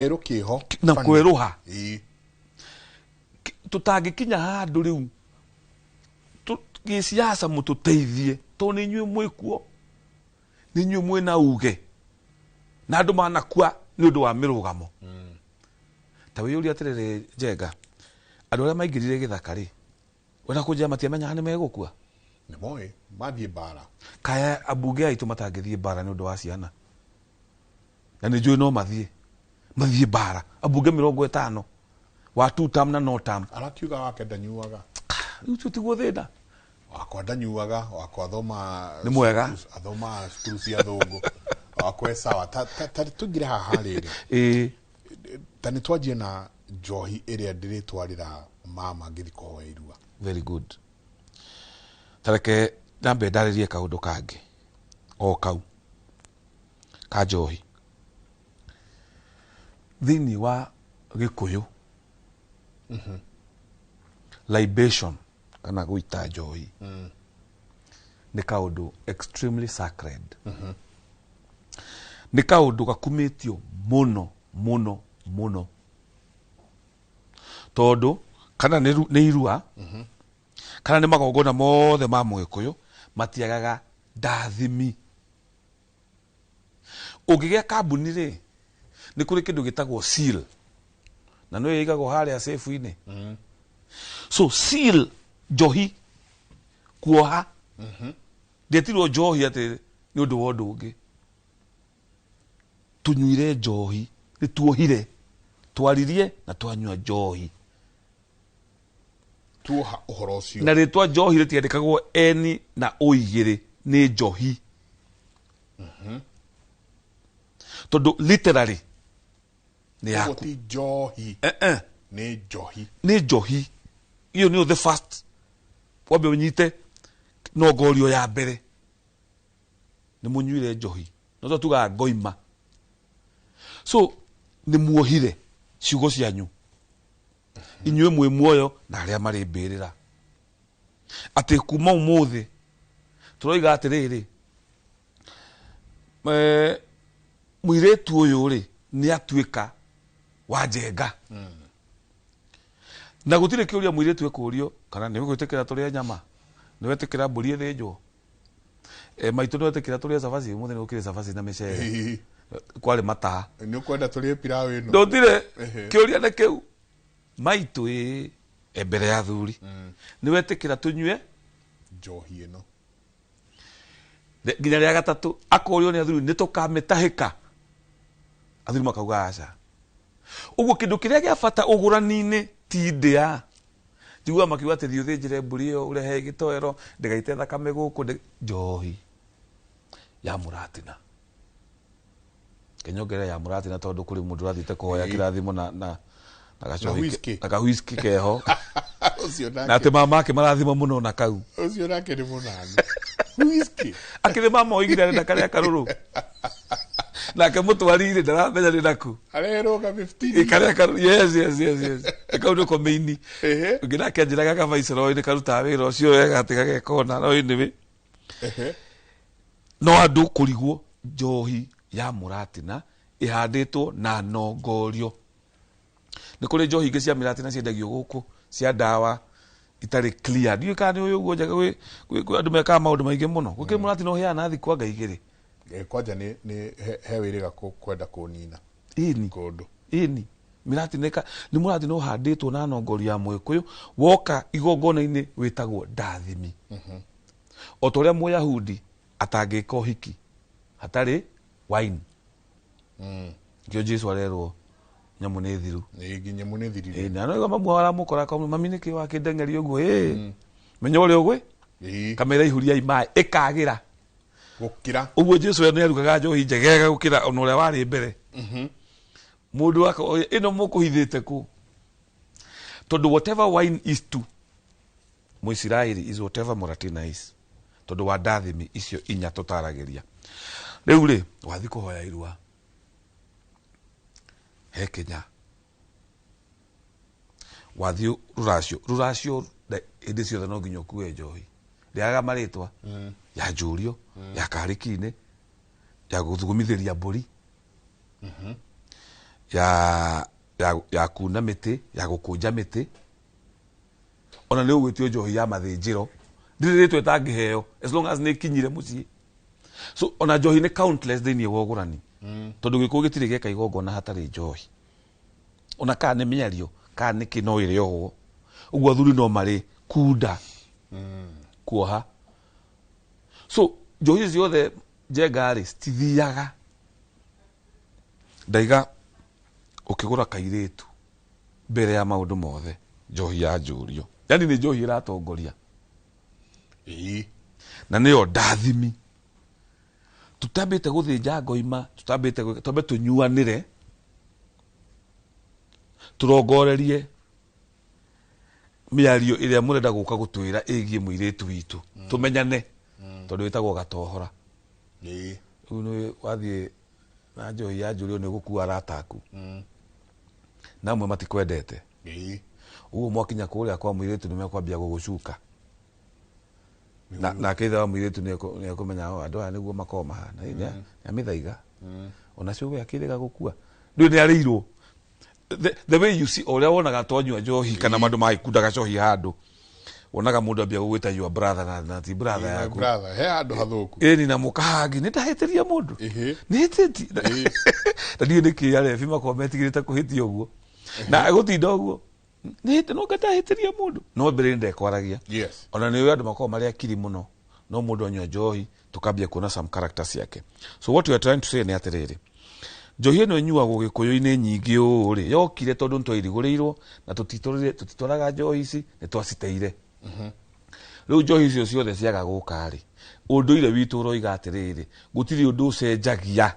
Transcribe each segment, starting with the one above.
Kĩerũ kĩho. Na Funny. kwerũha. Tũtangĩkinya handũ rĩu gĩsiasa mũtũteithie, tondũ nĩ inyuĩ mwĩkuo, nĩ inyuĩ mwĩna uge na andũ manakua nĩ ũndũ wa mĩrũgamo. Ta wĩyũrie atĩrĩrĩ, Njenga, andũ arĩa maingĩrire gĩthaka rĩ, wena kũnjĩra matiamenyaga nĩ megũkua? Nĩ moĩ mathiĩ mbara. Kaya ambunge aitũ matangĩthiĩ mbara nĩ ũndũ wa ciana, na nĩ njũĩ no mathiĩ mbara, ambunge 50 wa two term na no term. Arakiuga wake ndanyuaga. Rĩu ũcio tiguo thĩna. Wakwa ndanyuaga, wakwa athoma. Nĩ mwega. Athoma cukuru cia thũngũ. Wakwa e sawa. Ta tũingĩre haha rĩrĩ. Ta nĩ twanjie na njohi ĩrĩa ndĩrĩtwarĩra mama ngĩthiĩ kũhoya irua. Very good. Tareke nyambe ndarĩrie kaũndũ kangĩ o kau ka njohi. Thĩinĩ wa Gĩkũyũ, libation kana gũita njohi nĩ kaũndũ extremely sacred. Nĩ kaũndũ gakumĩtio mũno mũno mũno, tondũ kana nĩ irua kana nĩ magongona mothe ma Mũgĩkũyũ matiagaga ndathimi. Ũngĩgĩa kambuni rĩ, nĩ kũrĩ kĩndũ gĩtagwo seal, na nĩ ĩigagwo harĩa safe-inĩ. So seal njohi kuoha ndĩetirwo njohi atĩ nĩ ũndũ wa ũndũ ũngĩ. Tũnyuire njohi, nĩ tuohire, twaririe na twanyua njohi. Tuoha ũhoro ũcio. Na rĩtwa njohi rĩtiandĩkagwo N na O igĩrĩ, nĩ njohi. Tondũ literally nĩ yaku. Ti njohi. Eh, eh. Nĩ njohi. Nĩ njohi. Iyo nĩyo the first. Wambe ũnyite nongorio ya mbere. Nĩ mũnyuire njohi. No tugaga ngoima. So nĩ muohire ciugo cianyu. Inyuĩ mwĩ muoyo na arĩa marĩ mbĩrĩra. Atĩ kuma ũmũthĩ tũroiga atĩrĩrĩ, mũirĩtu ũyũ rĩ nĩ atuĩka wa Njenga. Na gũtirĩ kĩũria mũirĩtu ekũrio kana nĩ ũgwĩtĩkĩra tũrĩe nyama, nĩ wetĩkĩra mbũri ĩthĩnjwo. Maitũ nĩ wetĩkĩra tũrĩe cabaci, ũmũthĩ nĩ gũkĩrĩ cabaci na mĩcere. Kwarĩ mataa. Nĩ ũkwenda tũrĩe pilau ĩno? Ndũtire. Kĩũria nĩ kĩu. Maitũ ĩ, mbere ya athuri. Nĩ wetĩkĩra tũnyue njohi ĩno. Nginya rĩa gatatũ akorio nĩ athuri nĩ tũkamĩtahĩka. Athuri makauga aca. Ũguo kĩndũ kĩrĩa gĩa bata ũgũrani-inĩ ti ndĩa. Njiguaga makiuga atĩ thiĩ ũthĩnjĩre mbũri ĩyo ũrehe gĩtoero ndĩgaite thakame gũkũ, njohi ya mũratina. Kenyongerera ya mũratina tondũ kũrĩ mũndũ ũrathiĩte kũhoya kĩrathimo na gacohi Na whisky. na ka whisky keho. Ũcio nake. Na atĩ mama ake marathimo mũno na kau. Ũcio nake nĩ mũnani. Whisky. Akĩrĩ mama oigire arenda karĩa karũrũ. Nake mũtwarire ndaramenya nĩ naku. Arerwo ka 15. Ĩ, karĩa karũrũ. Yes, yes, yes, yes. Nĩ kau nĩko mĩini. Ũngĩ nake anjĩraga ka Viceroy nĩ karutaga wĩra ũcio wega atĩ gagekona. No anyway. No andũ kũrigwo njohi ya mũratina ĩhandĩtwo na nongorio. Nĩ kũrĩ njohi ingĩ cia mĩratina ciendagio gũkũ cia ndawa itarĩ clear. Ndiũĩ kana nĩ ũĩ ũguo Njega, gwĩ andũ mekaga maũndũ maingĩ mũno. Gũkĩrĩ mũratina ũhĩaga na thikũ anga igĩrĩ. Kwanja nĩ he wĩrĩga kwenda kũnina. Ĩni. Kũndũ. Ĩni. Mĩratina nĩ mũratina ũhandĩtwo na nongorio ya Mũgĩkũyũ, woka igongona-inĩ wĩtagwo ndathimi. O ta ũrĩa Mũyahudi atangĩka ũhiki hatarĩ wine. Nĩkĩo Jesu arerwo nyamũ nĩ thiru. Nĩ nyamũ nĩ thirire. Ĩĩ, na no mamu aramũkora akamwĩra, mami nĩkĩ wakĩndeng'eria ũguo? Ĩĩ. Menya ũrĩa ũgwĩ? Kamĩra ihuria maĩ ĩkagĩra. Gũkĩra. Ũguo Jesu nĩ arugaga njohi njegega gũkĩra ona ũrĩa warĩ mbere. Mũndũ akoya ĩno mũkũhithĩte kũ? Tondũ whatever wine is to Mũisiraeli is whatever Mũratina is. Tondũ wa ndathimi icio inya tũtaragĩria. Rĩu rĩ, wathi kũhoya irua he Kenya. Wathiĩ rũracio, rũracio hĩndĩ ciothe no nginya ũkue njohi. Rĩagaga marĩtwa, ya njũrio, ya karĩki-inĩ, ya gũthugumithĩria mbũri. ya kuna mĩtĩ, ya gũkũnja mĩtĩ, ona nĩ ũgwĩtio njohi ya mathĩnjĩro, ndĩrĩ rĩtwa ĩtangĩheo as long as nĩ ĩkinyire mũciĩ. So ona njohi nĩ countless thĩinĩ wa ũgũrani, tondũ gĩkũyũ gĩtirĩ gĩeka igongona hatarĩ njohi, ona kana nĩ mĩario kana nĩ kĩ, no ĩrĩohwo ũguo. Athuri no marĩ kunda kuoha. So njohi ici ciothe njenga-rĩ, citithiaga. Ndaiga ũkĩgũra kairĩtu, mbere ya maũndũ mothe njohi ya njũrio, yani nĩ njohi ĩratongoria. Na nĩyo ndathimi. Tutambĩte gũthĩnja ngoima, tutambĩte twambe tũnyuanĩre, tũrongorerie mĩario ĩrĩa mũrenda gũka gũtwĩra ĩgiĩ mũirĩtu witũ, tũmenyane, tondũ wĩtagwo gatohora. Rĩu nĩ wathiĩ na njohi ya njũrio, nĩ ũgũkua arata aku na amwe matikwendete. Ũguo mwakinya kũrĩa kwa mũirĩtu, nĩ mekwambia gũgũcuka. Na nake ithe wa mũirĩtu nĩ ekũmenya, "Oh, andũ aya nĩguo makoragwo mahana. Ĩ, nĩ amĩthaiga ona cũgwe akĩrĩga gũkua, ndũĩ nĩ arĩirwo." The way you see, o ũrĩa wonaga twanyua njohi kana mandũ magĩkundaga cohi handũ, wonaga mũndũ ambia gũgwĩta your brother na ti brother My yaku. brother, he handũ hathũku. Ĩni na mũkahangi nĩ ndahĩtĩria mũndũ. Nĩ hĩtĩtie na ndiũĩ nĩ kĩ arebi makoragwo metigĩrĩte kũhĩtia ũguo na gũtinda ũguo nĩ hĩtĩ no ndahĩtĩria mũndũ, no mbere nĩ ndekwaragia. Ona nĩ ũĩ andũ makoragwo marĩ akiri mũno, no mũndũ anyua njohi tũkambia kuona some character ciake. So what we are trying to say nĩ atĩrĩrĩ, njohi ĩno ĩnyuagwo gĩkũyũ-inĩ nyingĩ ũũ rĩ, yokire tondũ nĩ twairigũrĩirwo na tũtitwaraga njohi ici, nĩ twaciteire. Rĩu njohi icio ciothe ciaga gũka rĩ, ũndũire witũ ũroiga atĩrĩrĩ, gũtirĩ ũndũ ũcenjagia.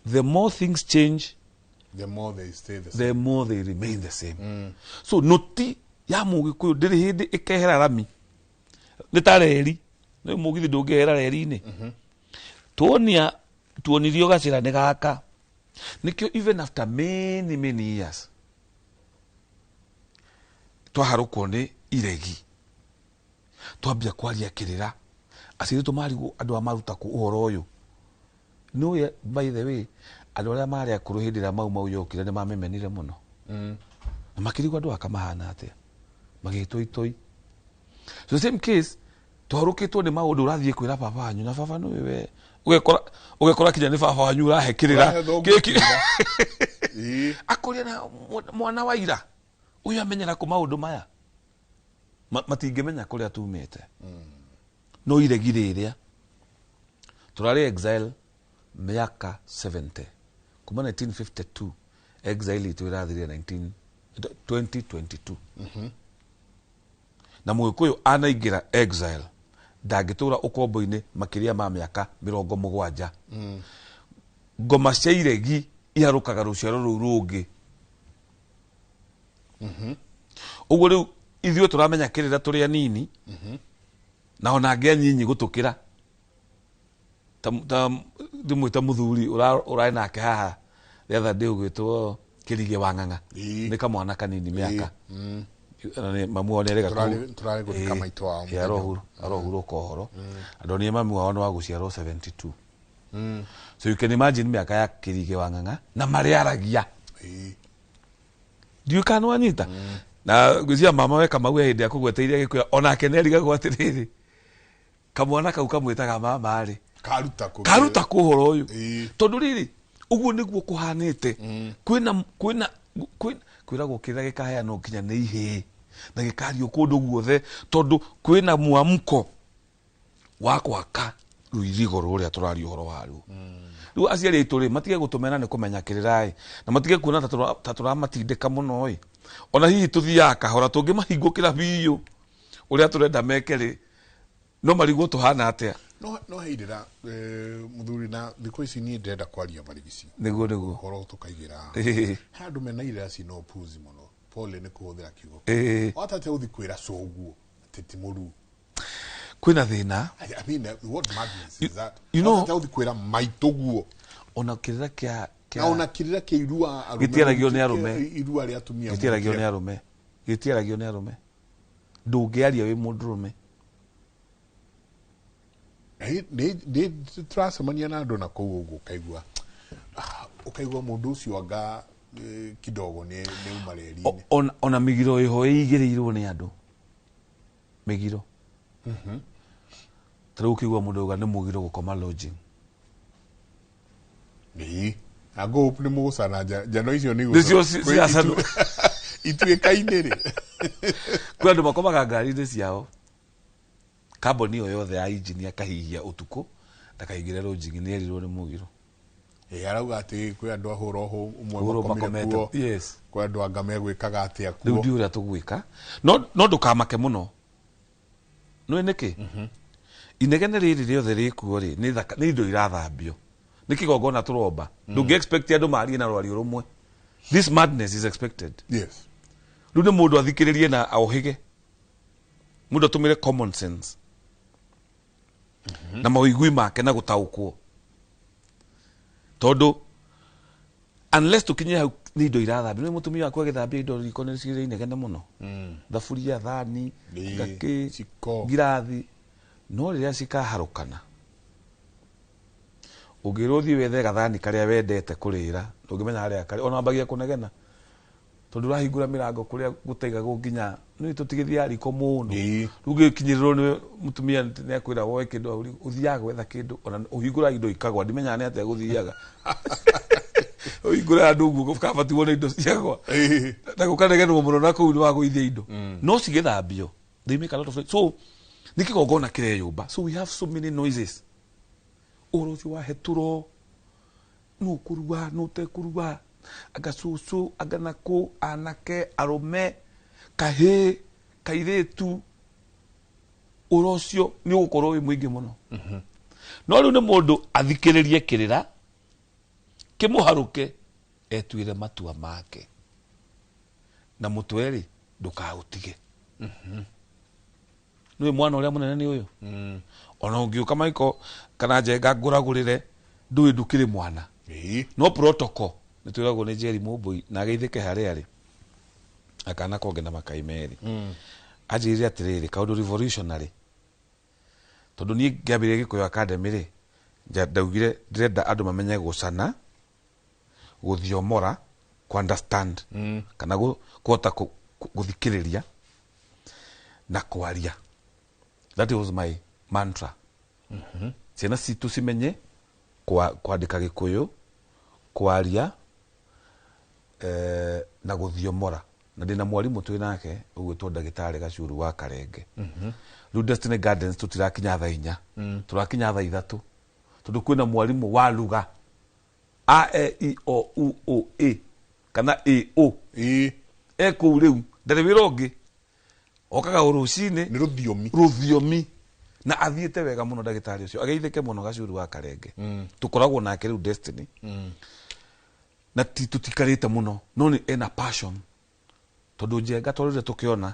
The more things change, the more they stay the same. The more they remain the same. So noti ya mũgĩkũyũ ndĩrĩ hĩndĩ ĩkehera rami, nĩ ta reri, nĩ mũgithi ndũngĩhera reri-inĩ. Tuonia tuonirio gacĩra nĩ gaka, nĩkĩo even after many many years twaharũkwo nĩ iregi, twambia kwaria kĩrĩra, aciari tũmarigwo andũ a maruta kũ ũhoro ũyũ. Nĩũĩ, by the way, andũ arĩa marĩ akũrũ hĩndĩ ĩrĩa Mau Mau yokire nĩ mamemenire mũno na makĩrigwo andũ aka mahana atĩa, magĩtwo itoi. So same case, twarũkĩtwo nĩ maũndũ, ũrathiĩ kwĩra baba wanyu na baba nĩwe we ũgekora kinya nĩ baba wanyu ũrahe kĩrĩra. Ũrahe thoguo Kĩki- kĩrĩra. Akũria na mwana wa ira ũyũ amenyera kũ maũndũ maya? Matingĩmenya kũrĩa tumĩte, no iregi rĩrĩa tũrarĩ exile mĩaka 70 kuma 1952, exile itũ ĩrathirire 19 2022, na mũgĩkũyũ anaingĩra exile ndangĩtũra ũkombo-inĩ makĩria ma mĩaka 70. Ngoma cia iregi iharũkaga rũciaro rũu rũngĩ. Ũguo rĩu ithuĩ tũramenya kĩrĩra tũrĩ anini, na ona angĩ anyinyi gũtũkĩra, ta ndĩmwĩta mũthuri ũrarĩ nake haha the other day ũgwĩtwo Kĩrigĩ wa Ng'ang'a. Nĩ kamwana kanini mĩaka. Na nĩ mamu wao nĩarĩga. Tũrarĩ gũthika maitũ wao mũthenya. Arohurũka ũhoro. Andonire mami wao nĩ wa gũciarwo 72, so you can imagine mĩaka ya Kĩrigĩ wa Ng'ang'a na marĩaragia. Ndiũĩ kana nĩwanyita na ngwĩciria mama we Kamau he hĩndĩ akũgweteire, agĩkwĩra onake nĩarigagwo atĩrĩrĩ, kamwana kau kamwĩtaga mama rĩ, karuta kũ? Karuta kũ ũhoro ũyũ? Tondũ rĩrĩ, ũguo nĩguo kũhanĩte. Kwĩna kwĩragwo kĩrĩa gĩkaheanwo nginya nĩ ihĩĩ na gĩkario kũndũ guothe, tondũ kwĩna mwamko wa gwaka rũirigo rũrĩa tũraria ũhoro waruo. Rĩu aciari aitũ rĩ, matige gũtũmena nĩ kũmenya kĩrĩra ĩ, na matige kuona ta tũramatindĩka mũno ĩ. Ona hihi tũthiaga kahora, tũngĩmahingũkĩra biũ ũrĩa tũrenda meke rĩ, no marigwo tũhana atĩa. No he irĩra, mũthuri, na thikũ ici niĩ ndĩrenda kwaria marigici. Nĩguo. Ũhoro tũkaigĩra he andũ mena irĩra cina ũpuzi mũno, pole nĩ kũhũthĩra kiugo. Watate gũthiĩ kwĩra cũguo atĩ ti mũruu. Kwĩna thĩna. I mean, what madness is that? You know- Watate gũthiĩ kwĩra maitũ guo. Ona kĩrĩra kĩa Na ona kĩrĩra kĩa irua arũme. Gĩtiaragio nĩ arũme. Irua rĩa atumia. Gĩtiaragio nĩ arũme, gĩtiaragio nĩ arũme, ndũngĩaria wĩ mũndũrũme. Nĩ tũracemania na andũ na kũu ũguo ũkaigua Ũkaigua mũndũ ũcio anga kidogo nĩ uma reri-inĩ. Ona mĩgiro ĩho ĩigĩrĩirwo nĩ andũ, mĩgiro ta rĩu ũkĩigua mũndũ auga nĩ mũgiro gũkoma lodging. Ĩĩ, na ngũhũpu nĩ mũgũcana njano icio nĩ Nĩcio ciracanwo. Ituĩka-inĩ rĩ. Kwĩ andũ makomaga ngari-inĩ ciao, kamboni ĩyo yothe ya injini, akahihia ũtukũ ndakaingĩre lodging, nĩ erirwo nĩ mũgiro. Ĩĩ, arauga atĩ kwĩ andũ ahũra ũmwe Hũrwo makomire makomete. kuo. Yes. Kwĩ andũ anga megwĩkaga atĩa Rĩu kuo. ndiũ ũrĩa tũgwĩka, no ndũkamake mũno. Nĩũĩ nĩkĩ inegene rĩrĩ rĩothe rĩkuo rĩ, nĩ thaka, nĩ indo irathambio, nĩ kĩgongona tũromba. Ndũngĩ expect andũ marie na rwario rũmwe. This madness is expected. Rĩu nĩ mũndũ athikĩrĩrie na ohĩge, mũndũ atũmĩre common sense na mawĩigui make na gũtaũkwo, tondũ unless tũkinye hau nĩ indo irathambio, nĩ mũtumia waku agĩthambia indo riko nĩ cirĩ inegene mũno, thaburia, thani, ngakĩ, ciko. Ngirathi. No rĩrĩa cikaharũkana, ũngĩrwo ũthiĩ wethe gathani karĩa wendete kũrĩra, ndũngĩmenya harĩa karĩ. Ona wambagia kũnegena tondũ ũrahingũra mĩrango kũrĩa gũtaigagwo nginya nĩ tũtigĩthiaga riko mũno. Rĩu ũngĩkinyĩrĩrwo nĩ mũtumia nĩ akwĩra woe kĩndũ hau riko, ũthiaga gwetha kĩndũ, ona ũhingũraga indo ikagwa, ndimenyaga nĩ atĩa gũthiaga ũhingũre handũ ũguo kabati wone indo ciagwa na gũkanegenwo mũno na kũu nĩ wagũithia indo no cigĩthambio. They make a lot of noise. So nĩ kĩgongona kĩreyũmba, so we have so many noises. Ũhoro ũcio wa hetũro, nũ kũrua, nũ ũtekũrua, anga cũcũ, anga nakũ, anake, arũme, kahĩĩ, kairĩtu, ũhoro ũcio nĩ ũgũkorwo wĩ mũingĩ mũno. No rĩu nĩ mũndũ athikĩrĩrie kĩrĩra kĩmũharũke, etuĩre matua make na mũtwe rĩ, ndũkaũtige. Nĩũĩ mwana ũrĩa mũnene nĩ ũyũ, ona ũngĩũka maiko kana njenga ngũragũrĩre, ndũĩ ndũkĩrĩ mwana. No protocol nĩ twĩragwo nĩ Jerry Mũmbũi na ageithĩke harĩa arĩ, akana konge na makai merĩ. Anjĩrire atĩrĩrĩ, kaũndũ revolutionary, tondũ niĩ ngĩambĩrĩria Gĩkũyũ Academy rĩ, ndaugire ndĩrenda andũ mamenye gũcana, gũthiomora, ku understand kana kũhota gũthikĩrĩria na kwaria. That was my mantra. Ciana citũ cimenye kwandĩka Gĩkũyũ, kwaria na gũthiomora. Na ndĩna mwarimũ twĩ nake ũgwĩtwo ndagĩtarĩ Gacuru wa Karenge. Rĩu Destiny Gardens tũtirakinya thaa 4, tũrakinya thaa 3, tondũ kwĩna mwarimũ wa lugha A E I O U O A kana A O. E kũu rĩu ndarĩ wĩra ũngĩ, okaga o rũcinĩ. Nĩ rũthiomi. Rũthiomi, na athiĩte wega mũno ndagĩtarĩ ũcio, ageithĩke mũno, Gacuru wa Karenge. Tũkoragwo nake rĩu Destiny na ti tũtikarĩte mũno, no nĩ ena passion, tondũ njenga twarĩre tũkĩona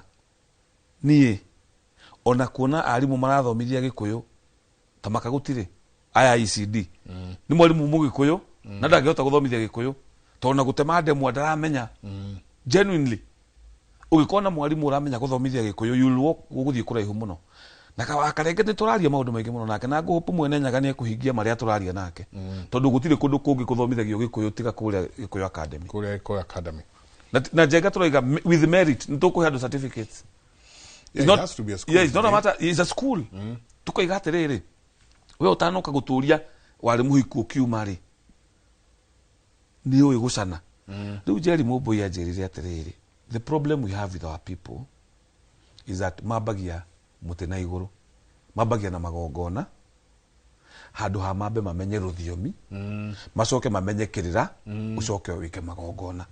niĩ ona kuona arimũ marathomithia Gĩkũyũ ta maka gũtirĩ aya ECD. Nĩ mwarimũ mũgĩkũyũ na ndangĩhota gũthomithia Gĩkũyũ tondũ na gũtema ndemwa ndaramenya. Genuinely, ũgĩkorwo na mwarimũ ũramenya gũthomithia Gĩkũyũ, you'll walk, ũgũthiĩ kũraihu mũno. Na Karenge nĩ tũraria maũndũ maingĩ mũno nake, na ngũhũpu mwene Nyaga nĩ ekũhingia marĩa tũraria nake, tondũ gũtirĩ kũndũ kũngĩ kũthomithagio Gĩkũyũ tiga kũrĩa Gĩkũyũ Academy. Kũrĩa Gĩkũyũ Academy. Na njenga tũraiga with merit nĩ tũkũhe andũ certificates. Yeah, It's it has to be a school. Yeah, it's not a matter, it's a school. Tukaiga atĩrĩrĩ, we ũtanoka gũtũria warĩ mũhiku ũkiuma rĩ, nĩ ũĩ gũcana. Rĩu Jerry Mũmbũi anjĩrire atĩrĩrĩ, the problem we have with our people is that mambagia mũtĩ na igũrũ, mambagia na magongona handũ ha mambe mamenye rũthiomi, macoke mamenye kĩrĩra, ũcoke wĩke magongona.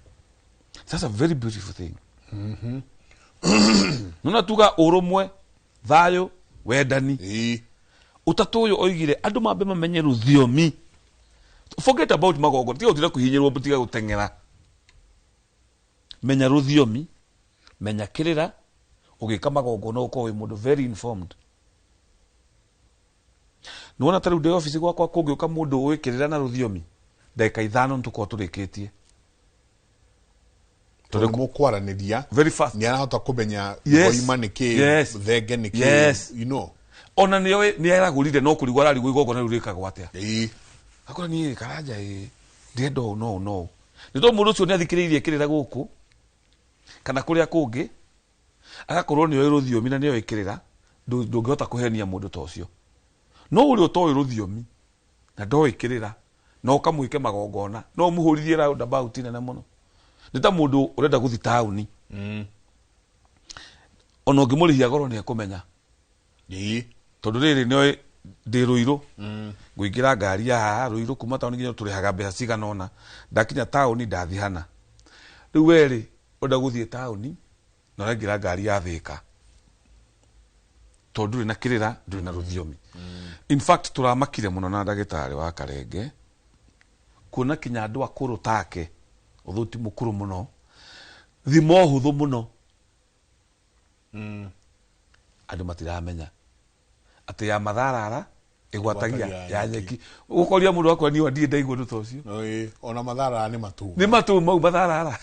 That's a very beautiful thing. Nona tuga ũrũmwe, thayũ, wendani. Ũtatũ ũyũ oigire andũ mambe mamenye rũthiomi, forget about magongona, tiga gũtinda kũhinyĩrwo, tiga gũteng'era, menya rũthiomi, menya kĩrĩra, ũgĩka magongona ũkorwo wĩ mũndũ very informed. Nĩwona ta rĩu ndĩ obici gwakwa, kũngĩũka mũndũ ũĩ kĩrĩra na rũthiomi, ndagĩka 5 nĩtũkorwo tũrĩkĩtie. Tondũ mũkwaranĩria very fast. Nĩ arahota kũmenya ngoima nĩ kĩ, thenge nĩ kĩ. Ona nĩoĩ nĩ aragũrire, no kũrigwo ararigwo igongona rĩu rĩkagwo atĩa. Akora niĩ Karanja ĩ Ndĩrenda ũũ na ũũ na ũũ. Nĩ tondũ mũndũ ũcio nĩ athikĩrĩirie kĩrĩra gũkũ kana kũrĩa kũngĩ, agakorwo nĩ oĩ rũthiomi na nĩ oĩ kĩrĩra, ndũngĩhota kũhenia mũndũ ta ũcio. No ũrĩa ũtoĩ rũthiomi na ndoĩ kĩrĩra na ũkamwĩke magongona, no ũmũhũrithie roundabout nene mũno. Nĩ ta mũndũ ũrenda gũthiĩ taũni. Ona ũngĩmũrĩhia goro nĩ ekũmenya. Tondũ rĩrĩ nĩoĩ ndĩ Rũirũ, ngũingĩra ngari ya haha Rũirũ kuma taũni nginya tũrĩhaga mbeca cigana ũna, ndakinya taũni ndathiĩ hana. Rĩu we rĩ, ũrenda gũthiĩ taũni na ũraingĩra ngari ya Thĩka, tondũ ndũrĩ na kĩrĩra, ndũrĩ na rũthiomi. In fact tũramakire mũno na ndagĩtarĩ wa Karenge kuona kinya andũ akũrũ take, although ti mũkũrũ mũno, thimo hũthũ mũno. Andũ matiramenya atĩ ya matharara ĩgwatagia ya nyeki. Ũkoria mũndũ akwa niĩ ndirĩ ndaigua ũndũ ta ũcio. Ona matharara nĩ matu. Nĩ matu mau matharara.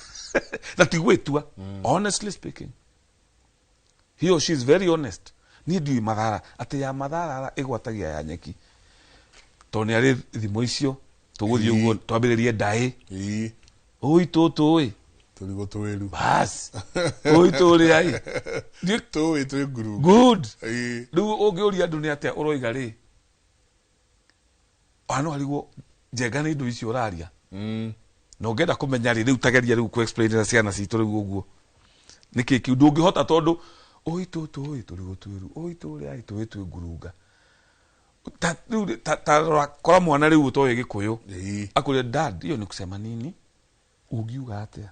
Na ti gwĩtua. Honestly speaking, he or she is very honest. Niĩ ndiũĩ mathara atĩ ya matharara ĩgwatagia ya nyeki. Tondũ nĩ arĩ thimo icio tũgũthiĩ ũguo twambĩrĩrie ndaĩ. Ũi tũtũ ĩ. Tũrigũ twĩru. Bas. Ũi tũrĩa ĩ. Tũĩ twĩ nguru. Good. Rĩu ũngĩũria andũ nĩ atĩa ũroiga rĩ? Ona no arigwo njenga nĩ indo icio ũraria. Na ũngĩenda kũmenya rĩ, rĩu tageria rĩu kũ-explainĩra ciana citũ rĩu ũguo. Nĩkĩ kĩu ndũngĩhota tondũ ũi tũtũ ĩ tũrigũ twĩru, ũi tũrĩa ĩ tũĩ twĩ ngurunga. Ta rĩu ta rora kora mwana rĩu ũtoĩ Gĩkũyũ. Akwĩre dad, hiyo ni kusema nini? Ũngiuga atĩa?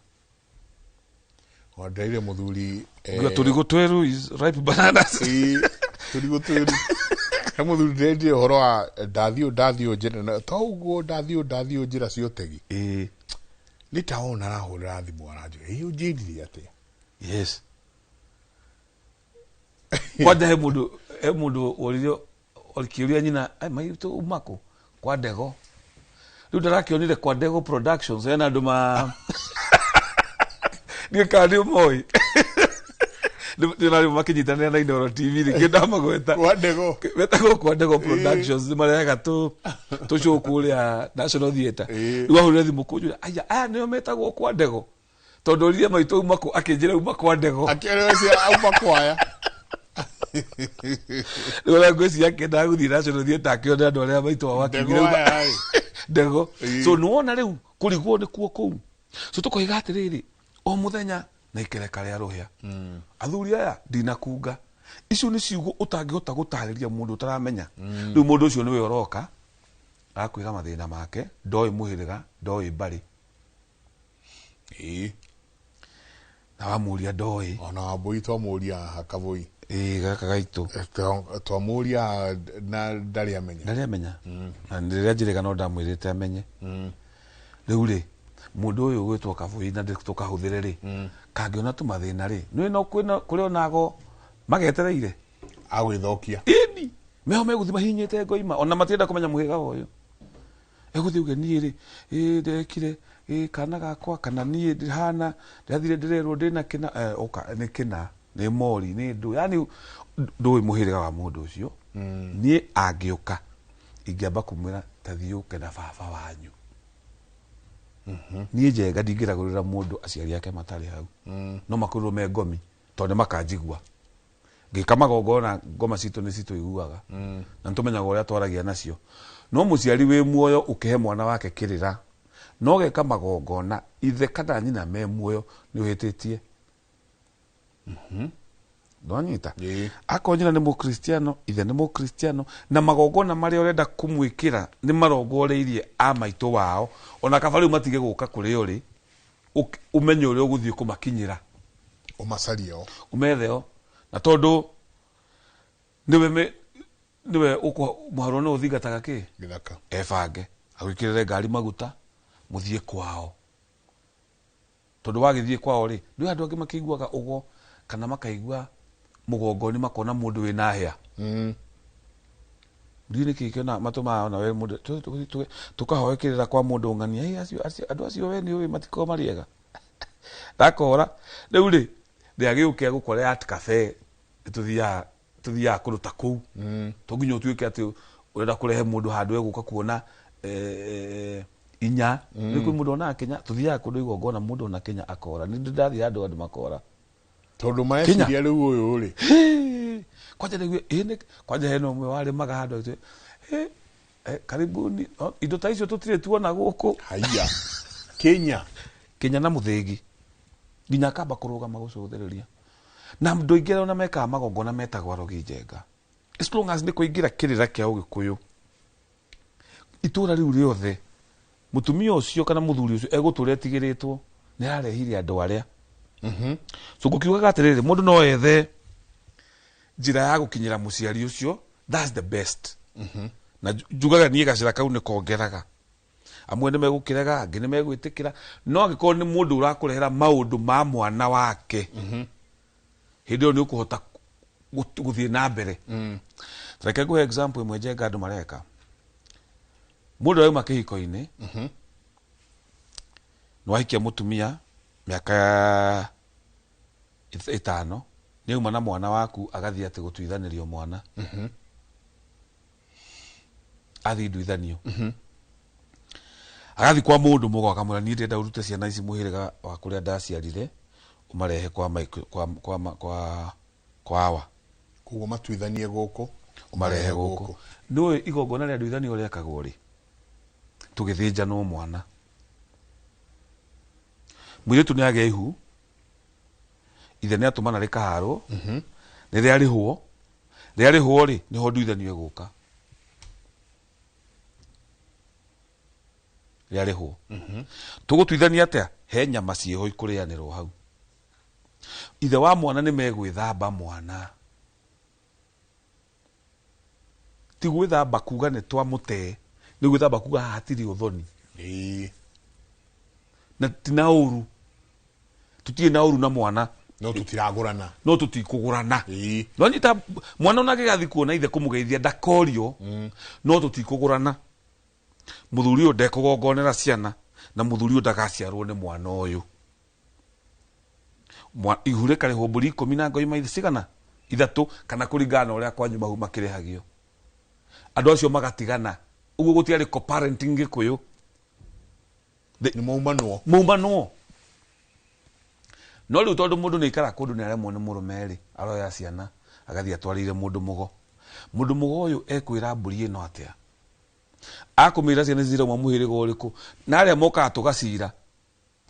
Wandeire mũthuri, Ngiuga tũrigũ twĩru is ripe bananas. Tũrigũ twĩru. He mũthuri ndĩrendire ũhoro wa ndathiũ, ndathiũ njĩra, na to ũguo ndathiũ, ndathiũ njĩra cia ũtegi. Nĩ ta ona arahũrĩra thimũ aranjĩra, ĩ, ũnjĩrire atĩa? Yes. Kwanja he mũndũ woririo kĩũria nyina, ai, maitũ uma kũ? Kwa Ndego. Rĩu ndarakĩonire kwa Ndego Productions, hena andũ ma Ndiũĩ kana nĩ ũmoĩ. Nĩ na rĩu makĩnyitanĩra na Inooro TV, nĩkĩo ndamagweta. Kwa Ndego. Metagwo kwa Ndego Productions, nĩ marehaga tũ show kũrĩa National Theatre. Rĩu ahũrĩra thimũ kũnjũria, aya, aya nĩo metagwo kwa Ndego. Tondũ oririe maitũ uma kũ, akĩnjĩra uma kwa Ndego. Akĩrĩa ũcio auma kwaya. Rĩu ona ngwĩciria akĩendaga gũthiĩ National Theatre akĩone andũ arĩa maitũ wao akiugire Ndego uma aya, ĩ. Ndego. So nĩwona rĩu kũrigwo nĩkuo kũu. So tũkoiga atĩrĩrĩ, o mũthenya na ikereka rĩa rũhĩa. Athuri aya ndinakunga. Icio nĩ ciugo ũtangĩhota gũtarĩria mũndũ ũtaramenya. Rĩu mũndũ ũcio nĩwe ũroka agakwĩra mathĩna make, ndoĩ mũhĩrĩga, ndoĩ mbarĩ. Na wamũria ndoĩ. Ona wambũi twamũria haha Kavũi. Gaka gaitũ. Twamũria na ndarĩ amenya. Ndarĩ amenya. Na rĩrĩa njĩrĩga no ndamwĩrĩte amenye. Rĩu rĩ, mũndũ ũyũ ũgwĩtwo Kavũi na tũkahũthĩre rĩ, kangĩona tũmathĩna rĩ, nĩũĩ no kwĩna kũrĩ onago magetereire. Agwĩthokia. Ĩni, meho megũthiĩ mahinyĩte ngoima, ona matienda kũmenya mũhĩrĩga ũyũ. Egũthiĩ uge niĩ rĩ, ndekire, kana gakwa, kana niĩ ndĩhana, ndĩrathire ndĩrerwo ndĩna kĩna, oka, nĩ kĩna, nĩ mori, nĩ ndũ, yani ndũĩ mũhĩrĩga wa mũndũ ũcio. Niĩ angĩũka, ingĩamba kũmwĩra ta thiĩ ũke na baba wanyu. Niĩ Njenga ndingĩragũrĩra mũndũ aciari ake matarĩ hau. No makorirwo me ngomi, tondũ nĩ makanjigua. Ngĩka magongona ngoma citũ nĩ citũiguaga. Na nĩtũmenyaga ũrĩa twaragia nacio. No mũciari wĩ muoyo ũkĩhe mwana wake kĩrĩra, no geka magongona ithe kana nyina me muoyo nĩ ũhĩtĩtie. Ndwanyita? Akorwo nyina nĩ mũkristiano, ithe nĩ mũkristiano, na magongona marĩa ũrenda kũmwĩkĩra nĩ marongoreirie a maitũ wao, ona kaba rĩu matige gũka kũrĩ ũrĩ, ũmenye ũrĩa ũgũthiĩ kũmakinyĩra. Ũmacarie o. Ũmethe o. Na tondũ nĩwe nĩwe mũharwo nĩwe ũthingataga kĩ? Gĩthaka. Ebange. Agwĩkĩrĩre ngari maguta, mũthiĩ kwao. Tondũ wagĩthiĩ kwao rĩ, nĩ andũ angĩ makĩiguaga ũgo kana makaigua mũgongoni makona mũndũ wĩna hĩa. Ndiũĩ nĩkĩ kĩona matũmaga ona we mũndũ, tũkahoe kĩrĩra kwa mũndũ ng'ania, Ĩ, andũ acio we nĩũĩ matikoragwo marĩ ega. Ndakora, rĩu rĩ, ndĩagĩũke gũkora Art Cafe, tũthiaga kũndũ ta kũu. To nginya ũtuĩke atĩ ũrenda kũrehe mũndũ handũ egũka kuona, Inya nĩ kwĩ mũndũ onaga Kenya, tũthiaga kũndũ igongona, mũndũ ona Kenya akora. Nĩ ndĩ ndathiĩ handũ andũ makora. Tondũ mareciria rĩu ũyũ rĩ. Hĩ, kwanja nĩguo ĩ kwanja hena ũmwe warĩmaga handũ agĩtwĩra, "Hĩ, karibuni no, indo ta icio tũtirĩ tuona gũkũ." Haiya, Kenya. Kenya na mũthĩgi nginya akamba kũrũgama gũcũthĩrĩria na andũ aingĩ arĩa ona mekaga magongona metagwo arogi njenga, as long as nĩ kũingĩra kĩrĩra kĩa ũgĩkũyũ, itũra rĩu rĩothe, mũtumia ũcio kana mũthuri ũcio egũtũra etigĩrĩtwo nĩ ararehire andũ arĩa. So ngũkiugaga atĩrĩrĩ, mũndũ no ethe njĩra ya gũkinyĩra mũciari ũcio, that's the best. Na njugaga niĩ gacĩra kau nĩ kongeraga, amwe nĩ megũkĩrega, angĩ nĩ megwĩtĩkĩra, no angĩkorwo nĩ mũndũ ũrakũrehera maũndũ ma mwana wake, hĩndĩ ĩyo nĩ ũkũhota gũthiĩ na mbere. Reke ngũhe example ĩmwe njenga andũ mareka. Mũndũ arauma kĩhiko-inĩ, nĩ wahikia mũtumia mĩaka 5, nĩ auma na mwana waku, agathiĩ atĩ gũtuithanĩrio mwana, athiĩ nduithanio, agathiĩ kwa mũndũ mũgo, akamwĩra, "Niĩ ndĩrenda ũrute ciana ici mũhĩrĩga wa kũrĩa ndaciarire, ũmarehe kwa kwa kwa kwa kwa awa." Koguo matuithanie gũkũ. Ũmarehe gũkũ. Nĩũĩ igongona rĩa nduithanio rĩakagwo rĩ? Tũgĩthĩnjanwo mwana mũirĩtu nĩ agĩa ihu, ithe nĩ atũmana rĩkaharwo, nĩ rĩarĩhwo, rĩarĩhwo rĩ, nĩho nduithanio ĩgũka. Rĩarĩhwo, tũgũtuithania atĩa? He nyama ciĩho ikũrĩanĩrwo hau. Ithe wa mwana nĩ megwĩthamba mwana, ti gwĩthamba kuga nĩ twamũtee, nĩ gwĩthamba kuga haha hatirĩ ũthoni. Na ti na ũru, tũtirĩ na ũru na mwana. No tũtiragũrana. No tũtikũgũrana. No nyita mwana ona angĩgathiĩ kuona ithe kũmũgeithia ndakorio, no tũtikũgũrana. Mũthuri ũyũ ndekũgongonera ciana, na mũthuri ũyũ ndagaciarwo nĩ mwana ũyũ. Ihu rĩkarĩhwo mbũri 10 na ngoima cigana 3, kana kũringana na ũrĩa kwanyu mahu makĩrĩhagio. Andũ acio magatigana ũguo, gũtiarĩ co-parenting Gĩkũyũ. Nĩ maumanwo. Maumanwo. No rĩu tondũ mũndũ nĩ aikara kũndũ nĩ aremwo nĩ mũrũme rĩ, aroya ciana agathiĩ atwarĩire mũndũ mũgo. Mũndũ mũgo ũyũ ekwĩra mbũri ĩno atĩa? Akũmĩra ciana ici cirauma mũhĩrĩga ũrĩkũ? Na arĩa mokaga tũgacira,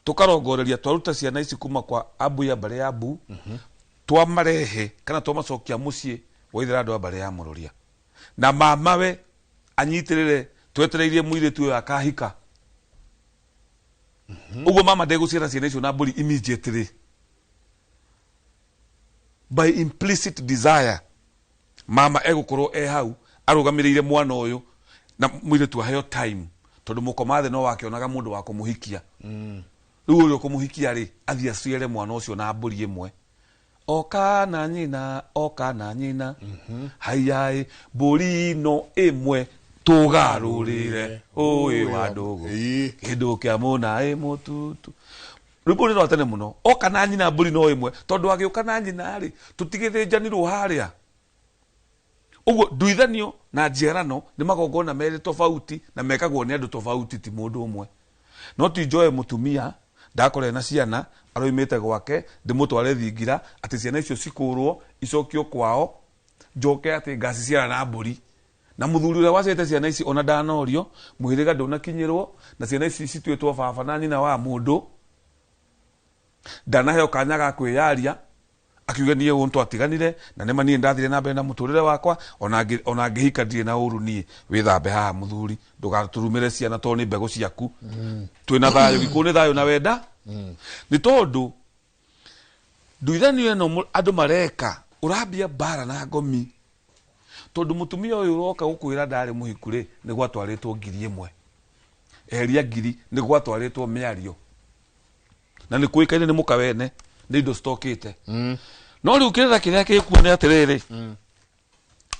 tũkarongoreria, twaruta ciana ici kuma kwa abu ya mbarĩ ya bu, twamarehe kana twamacokia mũciĩ waithera andũ a mbarĩ ya mũrũria, na mamawe anyitĩrĩre twetereirie mũirĩtu ũyũ akahika. Ũguo mama ndegũciara ciana icio na mbũri immediately. By implicit desire, mama egũkorwo e hau arũgamĩrĩire mwana ũyũ, na mũirĩtu aheo time, tondũ mũkoma thĩ no wakĩonaga mũndũ wa kũmũhikia. Rĩu ũrĩa ũkũmũhikia rĩ, athiĩ aciare mwana ũcio na mbũri ĩmwe, oka na nyina, oka na nyina, haiyaĩ, mbũri no ĩmwe tũgarũrĩre ũĩ wa ndũgũ, kĩndũ kĩa mũna ĩ mũtutu. Rwĩmbo rũrĩ rwa tene mũno. Oka na nyina, mbũri no ĩmwe, tondũ agĩũka na nyina rĩ, tũtigĩthĩnjanirwo harĩa ũguo. Nduithanio na njiarano nĩ magongona merĩ tofauti, na mekagwo nĩ andũ tofauti, ti mũndũ ũmwe. No ti njoe mũtumia ndakorera na ciana aroimĩte gwake, ndĩmũtware thingira atĩ ciana icio cikũrwo icokio kwao, njoke atĩ ngaciciara na mbũri, na mũthuri ũrĩa waciarĩte ciana ici ona ndanorio, mũhĩrĩga ndũnakinyĩrwo, na ciana ici cituĩtwo baba na nyina wa mũndũ, ndanaheo kanya ga kwĩyaria akiuga niĩ ũũ twatiganire na nĩma niĩ ndathire na mbere na mũtũrĩre wakwa, ona ngĩhika ndirĩ na ũru. Niĩ wĩthambe haha, mũthuri, ndũgatũrumĩre ciana tondũ nĩ mbegũ ciaku. Twĩna thayũ, gĩkũyũ nĩ thayũ na wenda. Nĩ tondũ nduithanio ĩno andũ mareka ũrambia mbara na ngomi, tondũ mũtumia ũyũ ũroka gũkwĩra ndarĩ mũhiku rĩ, nĩ gwatwarĩtwo 1000, eheria ngiri, nĩ gwatwarĩtwo mĩario na nĩ kũĩkaine nĩ mũka wene, nĩ indo citokĩte. No rĩu kĩrĩra kĩrĩa gĩkuo nĩ atĩrĩrĩ,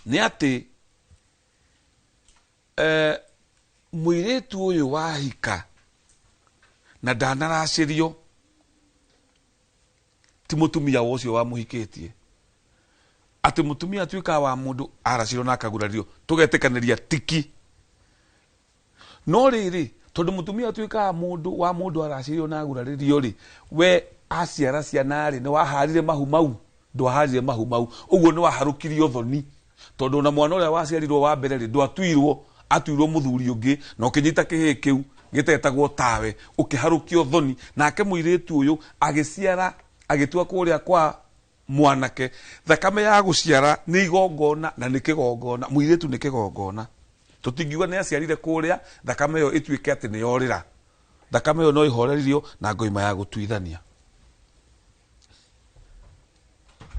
nĩ atĩ mũirĩtu ũyũ wahika na ndanaracĩrio ti mũtumia wa ũcio wamũhikĩtie, atĩ mũtumia atuĩkaga wa mũndũ aracĩrio na akagurario, tũgetĩkanĩria tiki. No rĩrĩ, Tondũ mũtumia atuĩkaga mũndũ wa mũndũ aracirio na agurarĩrio rĩ, we aciara ciana rĩ, nĩ waharire mahu mau, ndwaharire mahu mau, ũguo nĩ waharũkirio thoni. Tondũ ona mwana ũrĩa waciarirwo wa mbere rĩ, ndwatuirwo, atuirwo mũthuri ũngĩ, na ũkĩnyita kĩhĩĩ kĩu gĩtetagwo tawe, ũkĩharũkio thoni. Nake mũirĩtu ũyũ agĩciara, agĩtua kũrĩa kwa mwanake, thakame ya gũciara nĩ igongona na nĩ kĩgongona, mũirĩtu nĩ kĩgongona. Tũtingiuga nĩ aciarire kũrĩa, thakame ĩyo ĩtuĩke atĩ nĩ yorĩra. Thakame ĩyo no ĩhorerio na ngoima ya gũtuithania.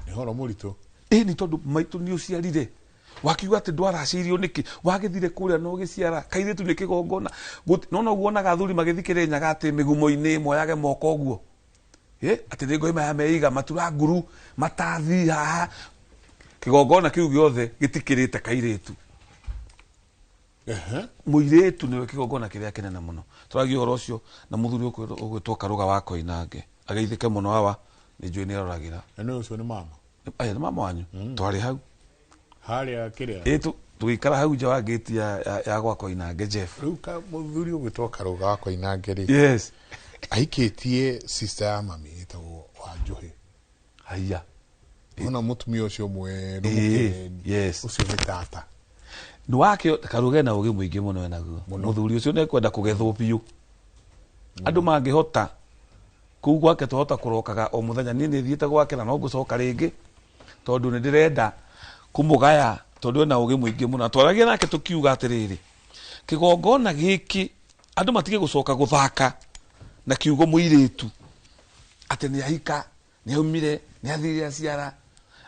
Nĩ ũhoro mũritũ. Ĩĩ nĩ tondũ maitũ nĩ ũciarire. Wakiuga atĩ ndwaracĩirio nĩkĩ? Wagĩthire kũrĩa na ũgĩciara. Kairĩtu nĩ kĩgongona. No noguo wonaga athuri magĩthiĩ Kĩrĩnyaga atĩ mĩgumo-inĩ moyage moko ũguo. Atĩ nĩ ngoima ya meiga, matura nguru, matathi haha. Kĩgongona kĩu gĩothe gĩtikĩrĩte kairĩtu. Mũirĩtu nĩwe kĩgongona kĩrĩa kĩnene mũno. Tũragia ũhoro ũcio na mũthuri ũgwĩtwo Karũga wa Koinange. Ageithĩke mũno awa, nĩ njũĩ nĩ aroragĩra. Na nĩ ũcio nĩ mama? Aya nĩ mama wanyu. Twarĩ hau. Harĩa kĩrĩa? Ĩ, tũgĩikara hau nja wa gate ya gwa Koinange Jeff. Rĩu mũthuri ũgwĩtwo Karũga wa Koinange rĩ. Yes. Ahikĩtie sister ya mami ĩtagwo Wanjũhĩ. Haiya. Ona mũtumia ũcio mwerũ mũkeni. Yes. Ũcio nĩ tata. Nĩ wake Karũga ena ũgĩ mũingĩ mũno enaguo. Mũthuri ũcio nĩ ekwenda kũgethwo biũ. Andũ mangĩhota kũu gwake twahota kũrokaga o mũthenya. Niĩ nĩ thiĩte gwake na no ngũcoka rĩngĩ tondũ nĩ ndĩrenda kũmũgaya tondũ ena ũgĩ mũingĩ mũno. Twaragia nake tũkiuga atĩrĩrĩ, kĩgongona gĩkĩ andũ matige gũcoka gũthaka na kiugo mũirĩtu atĩ nĩ ahika, nĩ aumire, nĩ athire aciara,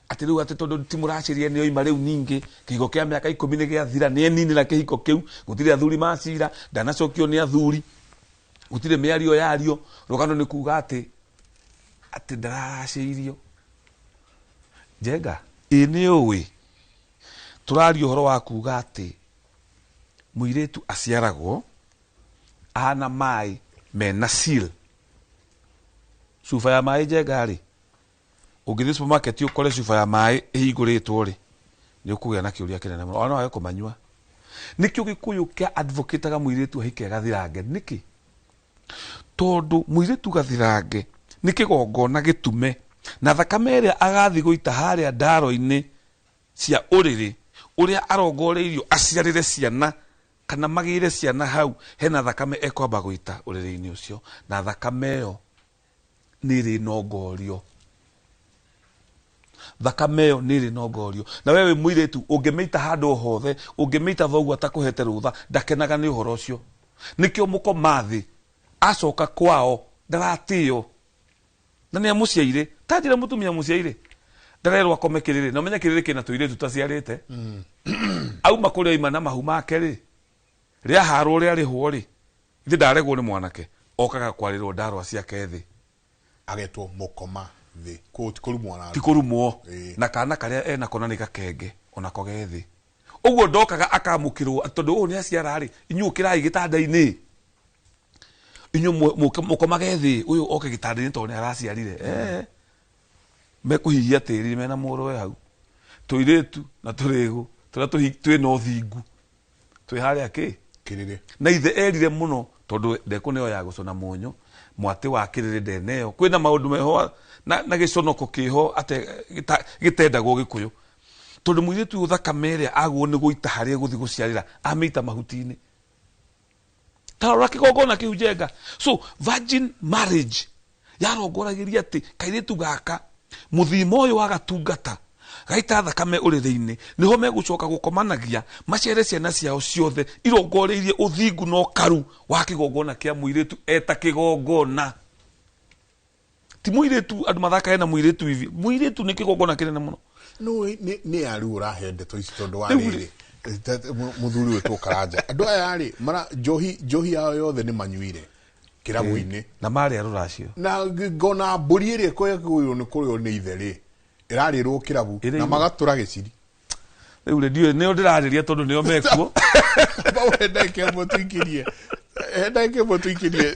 atĩ rĩu atĩ tondũ ti mũracirie nĩ oima rĩu ningĩ kĩhiko kĩa mĩaka 10 nĩ gĩathira, nĩ eninĩra kĩhiko kĩu, gũtirĩ athuri macira, ndanacokio nĩ athuri, gũtirĩ mĩario yario, rũgano nĩ kuga atĩ ndararacĩirio. Njenga, ĩ nĩ ũĩ tũraria ũhoro wa kuga atĩ mũirĩtu aciaragwo ahana maĩ mena seal. Cuba ya maĩ Njenga rĩ, ũngĩthiĩ supermarket ũkore cuba ya maĩ ĩhingũrĩtwo rĩ, nĩ ũkũgĩa na kĩũria kĩnene mũno. Ona no wage kũmanyua. Nĩkĩo Gĩkũyũ kĩa advocateaga mũirĩtu ahike gathirange. Nĩkĩ? Tondũ mũirĩtu gathirange nĩ kĩgongona gĩtume na thakame ĩrĩa agathiĩ gũita harĩa ndaro-inĩ cia ũrĩrĩ ũrĩa arongoreirio aciarĩre ciana kana magĩre ciana hau, hena thakame ekwamba gũita ũrĩrĩ-inĩ ũcio, na thakame ĩyo nĩ ĩrĩ nongorio. Thakame ĩyo nĩ ĩrĩ nongorio. Na we wĩ mũirĩtu ũngĩmĩita handũ o hothe, ũngĩmĩita thoguo atakũhete rũtha, ndakenaga nĩ ũhoro ũcio. Nĩkĩo mũkoma thĩ acoka kwao ndaratĩo na nĩ amũciaire. Ta njĩra mũtumia mũciaire ndarerwo akome kĩrĩrĩ, na ũmenye kĩrĩrĩ kĩna tũirĩtu taciarĩte. Auma kũrĩa oima na mahu make rĩ, rĩaharwo rĩarĩhwo rĩ, ithe ndaregwo nĩ mwanake, okaga kwarĩrwo ndarwa ciake thĩ. Agetwo mũkoma thĩ. Kũu ti kũrumwo ararumwo. Ti kũrumwo. Na kana karĩa enako na nĩ gakenge, onako ge thĩ. Ũguo ndokaga akamũkĩrwo, tondũ ũyũ nĩ aciara rĩ, inyuĩ ũkĩrai gĩtanda-inĩ. Inyuĩ mũkomage thĩ, ũyũ oke gĩtanda-inĩ tondũ nĩ araciarire. Mekũhihia tĩri mena mũrũwe hau. Tũirĩtu na tũrĩgũ, tũrĩa twĩna ũthingu. Twĩ harĩa kĩ? Kĩrĩrĩ. Na ithe erire mũno tondũ ndekũneo ya gũcũna mũnyũ, mwatĩ wa kĩrĩrĩ ndeneo. Kwĩna maũndũ meho na gĩconoko kĩho ate gĩtendagwo Gĩkũyũ. Tondũ mũirĩtu ũyũ thakame ĩrĩa agwo nĩ gũita harĩa egũthiĩ gũciarĩra, amĩita mahuti-inĩ. Ta rora kĩgongona kĩu Njenga. So virgin marriage yarongoragĩria atĩ kairĩtu gaka mũthima ũyũ wa gatungata gaita thakame ũrĩrĩ-inĩ, nĩho megũcoka gũkomanagia maciare ciana ciao ciothe irongoreirie ũthingu na ũkaru wa kĩgongona kĩa mũirĩtu eta kĩgongona. Ti mũirĩtu andũ mathakae na mũirĩtu hivi, mũirĩtu nĩ kĩgongona kĩnene mũno. No, nĩ arĩ ũrahe ndeto ici tondũ wa Rĩu rĩrĩ, mũthuri wĩtwo Karanja. Andũ aya rĩ, mara njohi yao yothe nĩ manyuire kĩrabu-inĩ. Na marĩa rũracio. Na ngona mbũri ĩrĩa ĩkũyagĩrwo nĩ kũrĩo nĩ ithe rĩ, ĩrarĩrwo kĩrabu Ĩrĩirwo. na magatũra gĩciri. Rĩu rĩ, ndiũĩ, nĩo ndĩrarĩria tondũ nĩo mekuo. Bau, he ndagĩka ĩmwe tũikĩrie. He ndagĩka ĩmwe tũikĩrie.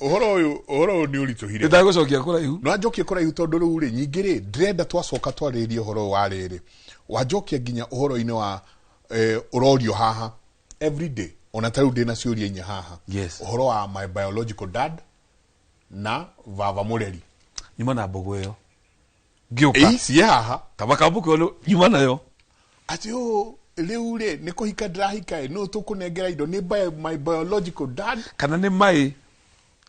Ũhoro ũyũ nĩ ũritũhire. Nĩndagũcokia kũraihu. No njokie kũraihu tondũ rĩu rĩ, nyingĩ rĩ, ndĩrenda twacoka twarĩrĩrie ũhoro ũyũ wa rĩrĩ. Wanjokia nginya ũhoro-inĩ wa ũrorio haha every day. Ona ta rĩu ndĩna ciũria inya haha. Yes. Ũhoro wa my biological dad na baba mũreri. Nyuma na mbogo ĩyo ngĩũka. Ĩĩ, ciĩ haha. Kaba kambuku ĩyo nyuma nayo. Atĩ ũũ rĩu rĩ nĩ kũhika ndĩrahika ĩ, nũ tũkũnengera indo nĩ my biological dad kana nĩ my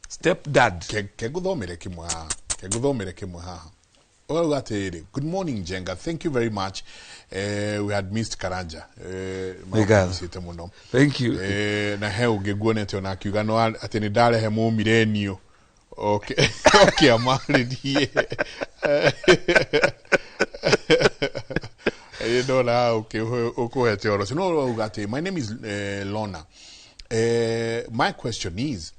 step dad. Ke ngũthomere kĩmwe haha. Ke ngũthomere kĩmwe haha. Ũrauga atĩrĩrĩ, good morning Njenga, thank you very much. We had missed Karanja. Nĩ ngatho. Maũcĩte mũno. Thank you. Na he ũngĩ nguonete ona akiuga no atĩ nĩ ndarehe mũmirenio. Okay, okay, amarĩrie. Ĩ ndona ũkũhete ũhoro ũcio. No ũrauga atĩ, my name is Lorna. My question is,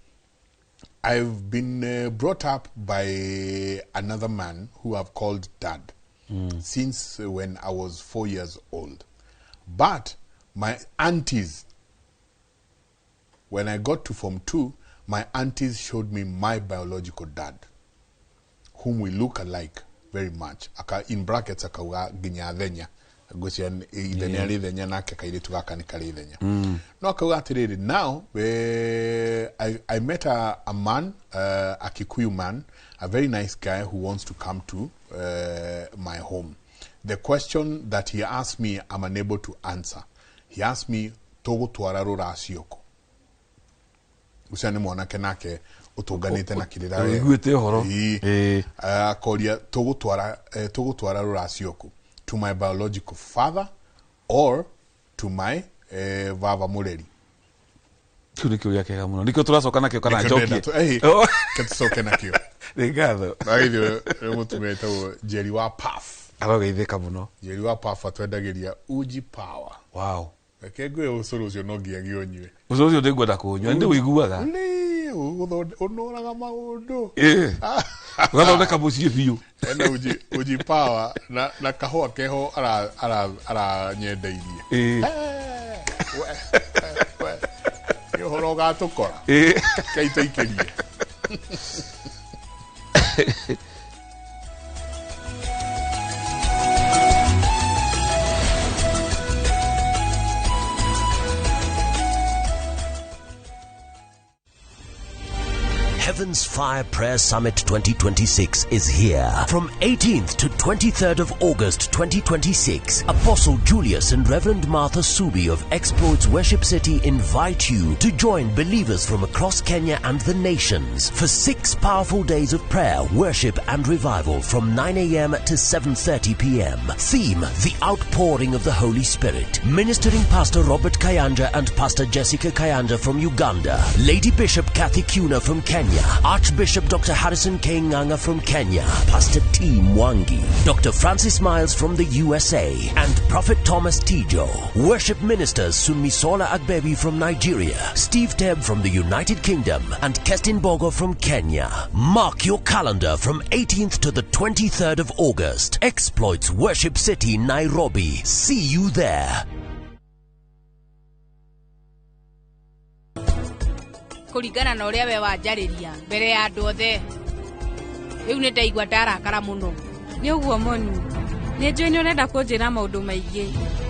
I've been brought up by another man who I've called dad since when I was 4 years old. But my aunties, when I got to Form 2, my aunties showed me my biological dad, whom we look alike very much. Aka, in brackets, akauga nginya thenya. Ngwĩciria ithe nĩ arĩ thenya nake kairĩtu gaka nĩ karĩ thenya. No akauga atĩrĩrĩ, now I met a man, a Kikuyu man, a very nice guy who wants to come to my home. The question that he asked me, I'm unable to answer. He asked me, tũgũtwara rũracio kũ? Ũcio nĩ mwanake nake ũtũnganĩte na kĩrĩra wega. Ũiguĩte ũhoro. Ĩĩ. Ĩĩ. Akoria tũgũtwara rũracio kũ? To my biological father or to my baba mũreri? Kĩu nĩ kĩũria kĩega mũno, nĩkĩo tũracoka nakĩo kana Nĩkĩo njokie? ndĩrenda Oh. Ke tũcoke nakĩo. Nĩ ngatho. Agithio nĩ mũtumia wĩtagwo Njeri wa Puff. Arogeithĩka mũno. Njeri wa Puff atwendagĩria uji power. Wow. Reke ngwĩre ũcũrũ ũcio no nginyagia ũnyue. Ũcũrũ ũcio ndĩngwenda kũũnyua, nĩ ũiguaga. Nĩ, ũnoraga maũndũ. Ĩĩ. Ũgathondeka mũciĩ biũ. Ena uji power na kahũa keho aranyendeirie. Ĩĩ. We, we, nĩ ũhoro ũgatũkora. Ĩĩ. Kai tũikĩrie. Heaven's Fire Prayer Summit 2026 is here. From 18th to 23rd of August 2026, Apostle Julius and Reverend Martha Subi of Exploits Worship City invite you to join believers from across Kenya and the nations for 6 powerful days of prayer, worship and revival from 9 a.m. to 7:30 p.m. Theme, the outpouring of the Holy Spirit. Ministering Pastor Robert Kayanja and Pastor Jessica Kayanja from Uganda. Lady Bishop Kathy Kuna from Kenya. Archbishop Dr. Harrison K. Nganga from Kenya, Pastor T. Mwangi, Dr. Francis Miles from the USA, and Prophet Thomas Tijo. Worship ministers Sunmisola Agbebi from Nigeria, Steve Teb from the United Kingdom, and Kestin Bogo from Kenya. Mark your calendar from 18th to the 23rd of August. Exploits Worship City, Nairobi. See you there. Kũringana na ũrĩa we wanjarĩria mbere ya andũ othe, rĩu nĩ ndaigua ndarakara mũno. Nĩ ũguo Moni, nĩ njũĩ nĩ ũrenda kũnjĩra maũndũ maingĩ.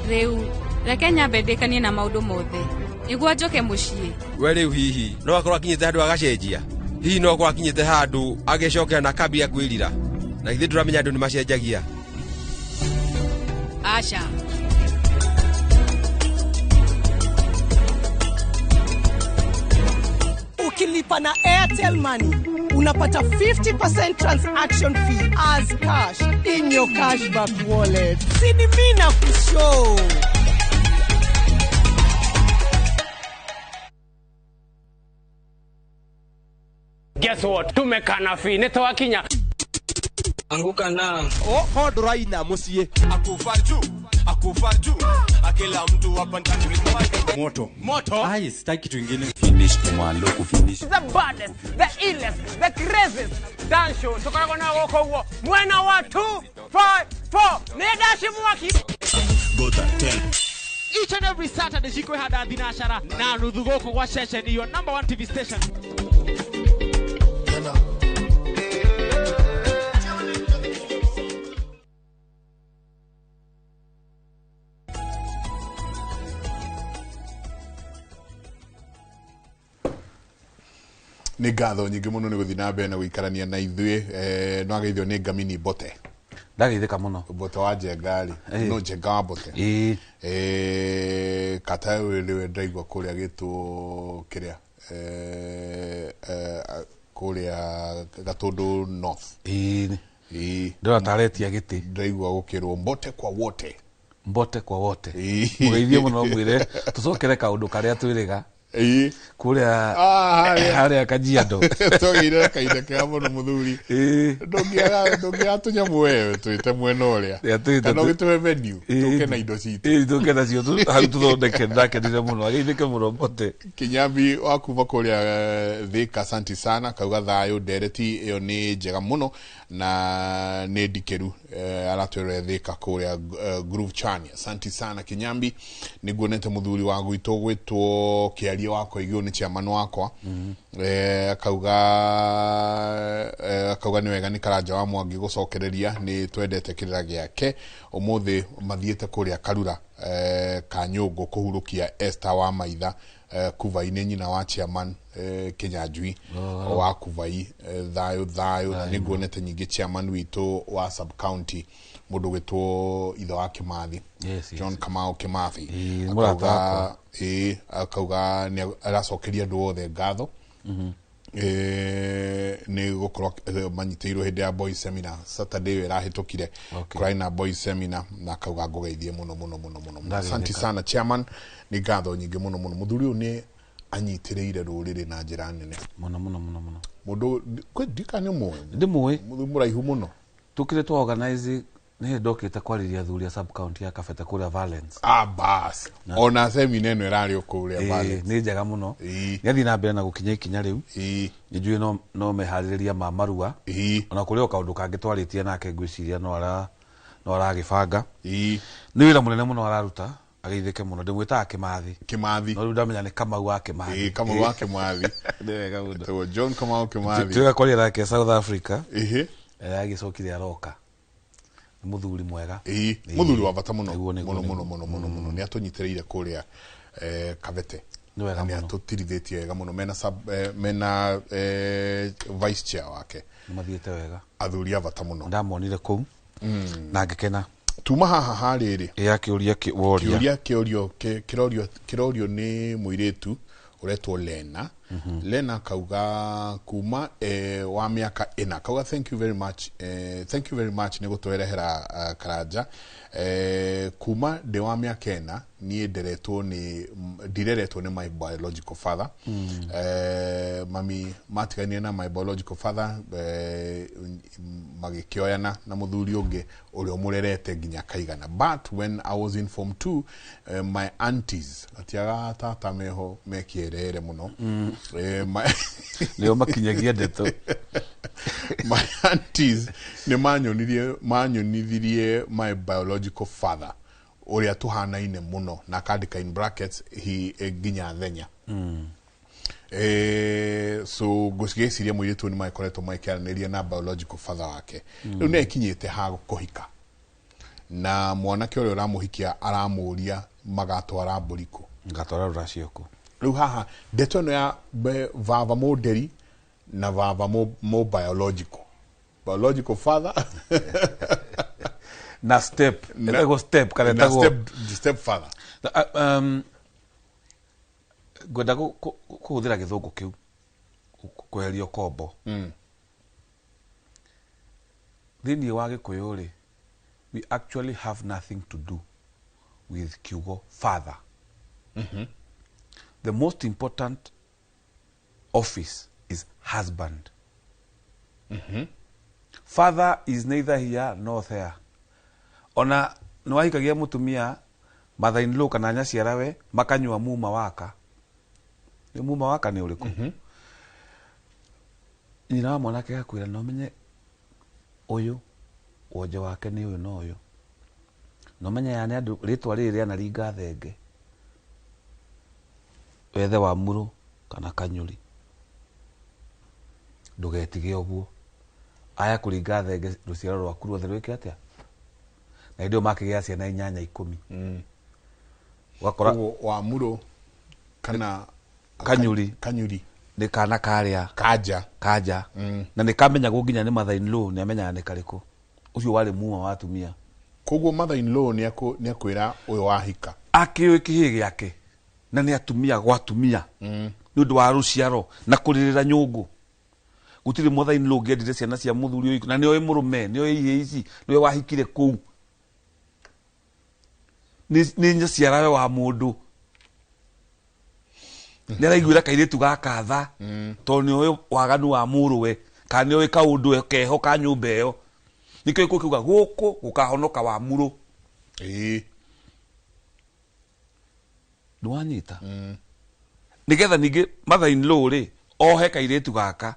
Rĩu reke nyambe ndĩkanie na maũndũ mothe nĩguo njoke mũciĩ. We rĩu hihi no akorwo akinyĩte handũ agacenjia, hihi no akorwo akinyĩte handũ agĩcokera na akambia kwĩrira, na githĩ ndũramenya andũ nĩ macenjagia? Aca. Ukilipa na Airtel Money unapata 50% transaction fee as cash in your cashback wallet. Sini mimi na kushow. Guess what? Tumekana fi nitwakinya. Anguka na. Oh, koduraina musie. Akufa juu, akufa juu. Akila mtu hapa ndani moto. Moto. Ai, sitaki kitu kingine. Finish kumalo kufinish. The baddest, the illest, the craziest dance show. Tukoragwo na gũkũ ũguo. Mwena wa 2 5 4. Nĩ ndaci mwaki. Go to 10. Each and every Saturday cikwĩhanda thinacara na nuthu gũkũ gwa ceceni your number 1 TV station. Nĩ ngatho nyingĩ mũno nĩ gũthiĩ na mbere na gũikarania na ithuĩ. No ageithio nĩ Ngamini Mbote. Ndageithĩka mũno. Mbote wa Njenga rĩ, no Njenga wa Mbote. Kata ũyũ ndaigua kũrĩa gĩtwo kĩrĩa kũrĩa Gatũndũ North. Ndĩrona taretia gĩtĩ. Ndaigua gũkĩrwo Mbote kwa wote. Mbote kwa wote. Mũgeithie mũno mwĩre tũcokere kaũndũ karĩa twĩrĩga. Kũrĩa harĩa Kajiado. Tũgĩire kahinda kega mũno mũthuri. Ndũngĩaga tũnyamũ wewe twĩte mwena ũrĩa. Kana ũgĩtũhe venue tũke na indo citũ. Tũke nacio hau tũthondeke. Ndakenire mũno. Ageithĩke mũno Mbote. Kinyambi wa kuma kũrĩa Thika, asante sana. Kauga thayũ, ndereti ĩyo nĩ njega mũno na nĩ ndikĩru. Aratwĩrore Thika kũrĩa Groove Chani. Asante sana Kinyambi. Nĩnguonete mũthuri wa gwitũ gwĩtwo Kĩaria wakwa igĩũ nĩ chairman wakwa. Akauga nĩ wega nĩ Karanja wa Mwangi gũcokereria, nĩ twendete kĩrĩra gĩake. Ũmũthĩ mathiĩte kũrĩa Karura Kanyũngũ kũhurũkia Esther wa Maitha Kubai-inĩ, nyina wa chairman Kinyanjui wa Kubai. Thayũ thayũ. Na nĩnguonete nyingĩ chairman witũ wa sub county mũndũ gwĩtwo ithe wa Kimathi, John Kamau Kimathi. Akauga nĩ aracokeria andũ othe ngatho nĩ gũkorwo manyitĩirwo hĩndĩ ya boys seminar Saturday ĩyo ĩrahĩtũkire. Kũrarĩ na boys seminar na akauga ngũgeithie mũno mũno mũno mũno. Asante sana chairman, nĩ ngatho nyingĩ mũno mũno. Mũthuri ũyũ nĩ anyitĩrĩire rũrĩrĩ na njĩra nene mũno mũno mũno mũno. Mũndũ ndika nĩ mũĩ. Ndĩmũĩ. Mũthuri mũraihu mũno. Tũkire twa organize nĩ ndokĩte kwarĩria athuri a sub county ya Kabete kũrĩa Valence. Bas. Ona seminar ĩno ĩrarĩ o kũrĩa Valence. Nĩ njega mũno. Nĩ athiĩ na mbere na gũkinya ikinya rĩu. Nĩ njũĩ no meharĩrĩria ma marua. Ona kũrĩ o kaũndũ kangĩ twarĩtie nake ngwĩciria no aragĩbanga. Nĩ wĩra mũnene mũno araruta. Ageithĩke mũno. Ndĩmwĩtaga Kimathi. Kimathi. No rĩu ndamenya nĩ Kamau wa Kimathi. Kamau wa Kimathi. Nĩ wega mũno. John Kamau Kimathi. Twĩga kwaria nake South Africa. Agĩcokire aroka. Mũthuri mwega. Mũthuri wa bata mũno mũno mũno mũno mũno mũno. Nĩ atũnyitĩrĩire kũrĩa Kabete. Nĩ atũtirithĩtie wega mũno. Mena vice chair wake. Nĩ mathiĩte wega. Athuri a bata mũno. Ndamonire kũu na ngĩkena. Tuma haha harĩrĩ. Ya kĩũria woria. Kĩũria kĩorio kĩrorio nĩ mũirĩtu ũretwo Lena. Lena kauga kuma wa mĩaka ĩna. Kauga thank you very much. Thank you very much nĩ gũtwerehera Karanja. Kuma ndĩ wa mĩaka ĩna niĩ ndireretwo nĩ my biological father. Mami matiganire na my biological father magĩkĩoyana na mũthuri ũngĩ ũrĩa ũmũrerete nginya kaigana. But when I was in form 2 my aunties atiaga tata meho mekĩerere mũno. Nĩo makinyagia ndeto. My aunties nĩ manyonithirie my biological father ũrĩa tuhanaine mũno na akandĩka in brackets he nginya thenya. So ngũciria mũirĩtu nĩ makoretwo makĩaranĩria na biological father wake. Rĩu nĩ ekinyĩte ha kũhika na mwanake ũrĩa ũramũhikia aramũria magatwara mbũri kũ. Ngatwara rũracio kũ. Rĩu haha ndeto ĩno ya baba mũnderi na baba mo biological biological father na step etagwo step kana etagwo step father. Ngwenda kũhũthĩra gĩthũngũ kĩu kweheria kombo. Thĩinĩ wa Gĩkũyũ rĩ, we actually have nothing to do with kiugo father. The most important office is husband. Father is neither here nor there. Ona nĩwahikagia mũtumia mother-in-law kana nyaciarawe makanyua muma waka. Nĩ muma waka nĩ ũrĩkũ? Nyina wa mwanake agakwĩra no menye ũyũ wonje wake nĩ ũyũ na ũyũ. No menye yani andũ rĩtwa rĩrĩ rĩanaringa thenge. Wethe wa mũrũ kana kanyũri. Ndũgetige ũguo. Aya kũringa thenge rũciaro rwaku ruothe rwĩke atĩa? Na hĩndĩ ĩyo makĩgĩa ciana 8 10. Ũgakora wa mũrũ kana kanyũri. Kanyũri. Nĩ kana karĩa Kanja. Kanja. Na nĩ kamenyagwo nginya nĩ mother in law, nĩ amenyaga nĩ karĩkũ. Ũcio warĩ muma wa atumia. Koguo mother in law nĩ akwĩra ũyũ wahika. Akĩũĩ kĩhĩ gĩake na nĩ atumia gwa atumia. Nĩ ũndũ wa rũciaro na kũrĩrĩra nyũngũ. Gũtirĩ mother in law ũngĩendire ciana cia mũthuri ũyũ na nĩoĩ mũrũme, nĩoĩ ihĩĩ ici, nĩwe wahikire kũu. Nĩ nyaciarawe wa mũndũ. Nĩ araiguĩra kairĩtu gaka tha tondũ nĩoĩ waganu wa mũrũwe kana nĩoĩ kaũndũ keho ka nyũmba ĩyo. Nĩkĩo gĩkũyũ kiuga gũkũ gũkahonoka wa mũrũ. Nĩwanyita? Nĩgetha ningĩ mother in law rĩ ohe kairĩtu gaka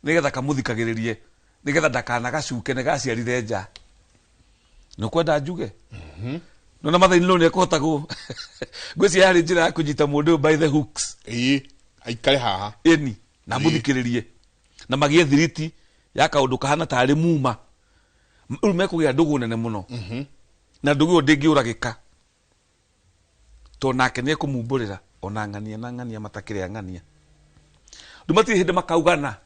nĩgetha kamũthikagĩrĩrie nĩgetha ndakanagacuke nĩgaciarire nja. Nĩũkwenda njuge? Nona mother in law nĩekũhota ngwĩciria yarĩ njĩra ya kũnyita mũndũ ũyũ by the hooks. Aikare haha. Ĩni, na amũthikĩrĩrie. Na magĩe thiriti ya kaũndũ kahana tarĩ muma. Rĩu mekũgĩa ndũgũ nene mũno. Na ndũgũ ĩyo ndĩngĩũragĩka. Tondũ nake nĩekũmumbũrĩra ona ng'ania na ng'ania matakĩrĩ ng'ania. Rĩu matirĩ hĩndĩ makaugana.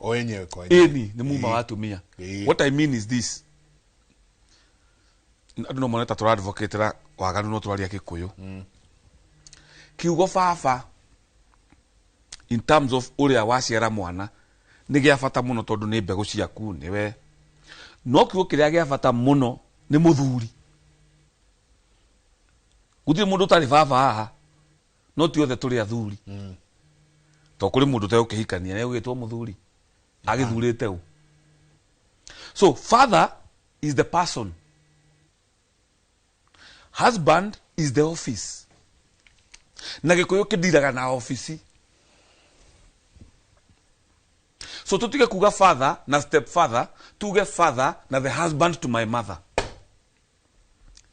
O enyewe kwa enyewe. Ĩni, nĩ muma wa atumia. What I mean is this. Andũ no mone ta tũra advocate ra waganu no tũraria Gĩkũyũ. Kiugo baba in terms of ũrĩa waciara mwana nĩ gĩa bata mũno tondũ nĩ mbegũ ciaku nĩwe. No kiugo kĩrĩa gĩa bata mũno nĩ mũthuri. Gũtirĩ mũndũ ũtarĩ baba haha, no ti othe tũrĩ athuri. Tondũ kũrĩ mũndũ ũtegũkĩhikania nĩ egũgĩtwo mũthuri. Agĩthurĩte ũ. So father is the person. Husband is the office. Na Gĩkũyũ kĩndiraga na ofici. So tutige kuga father na stepfather, tuge father na the husband to my mother.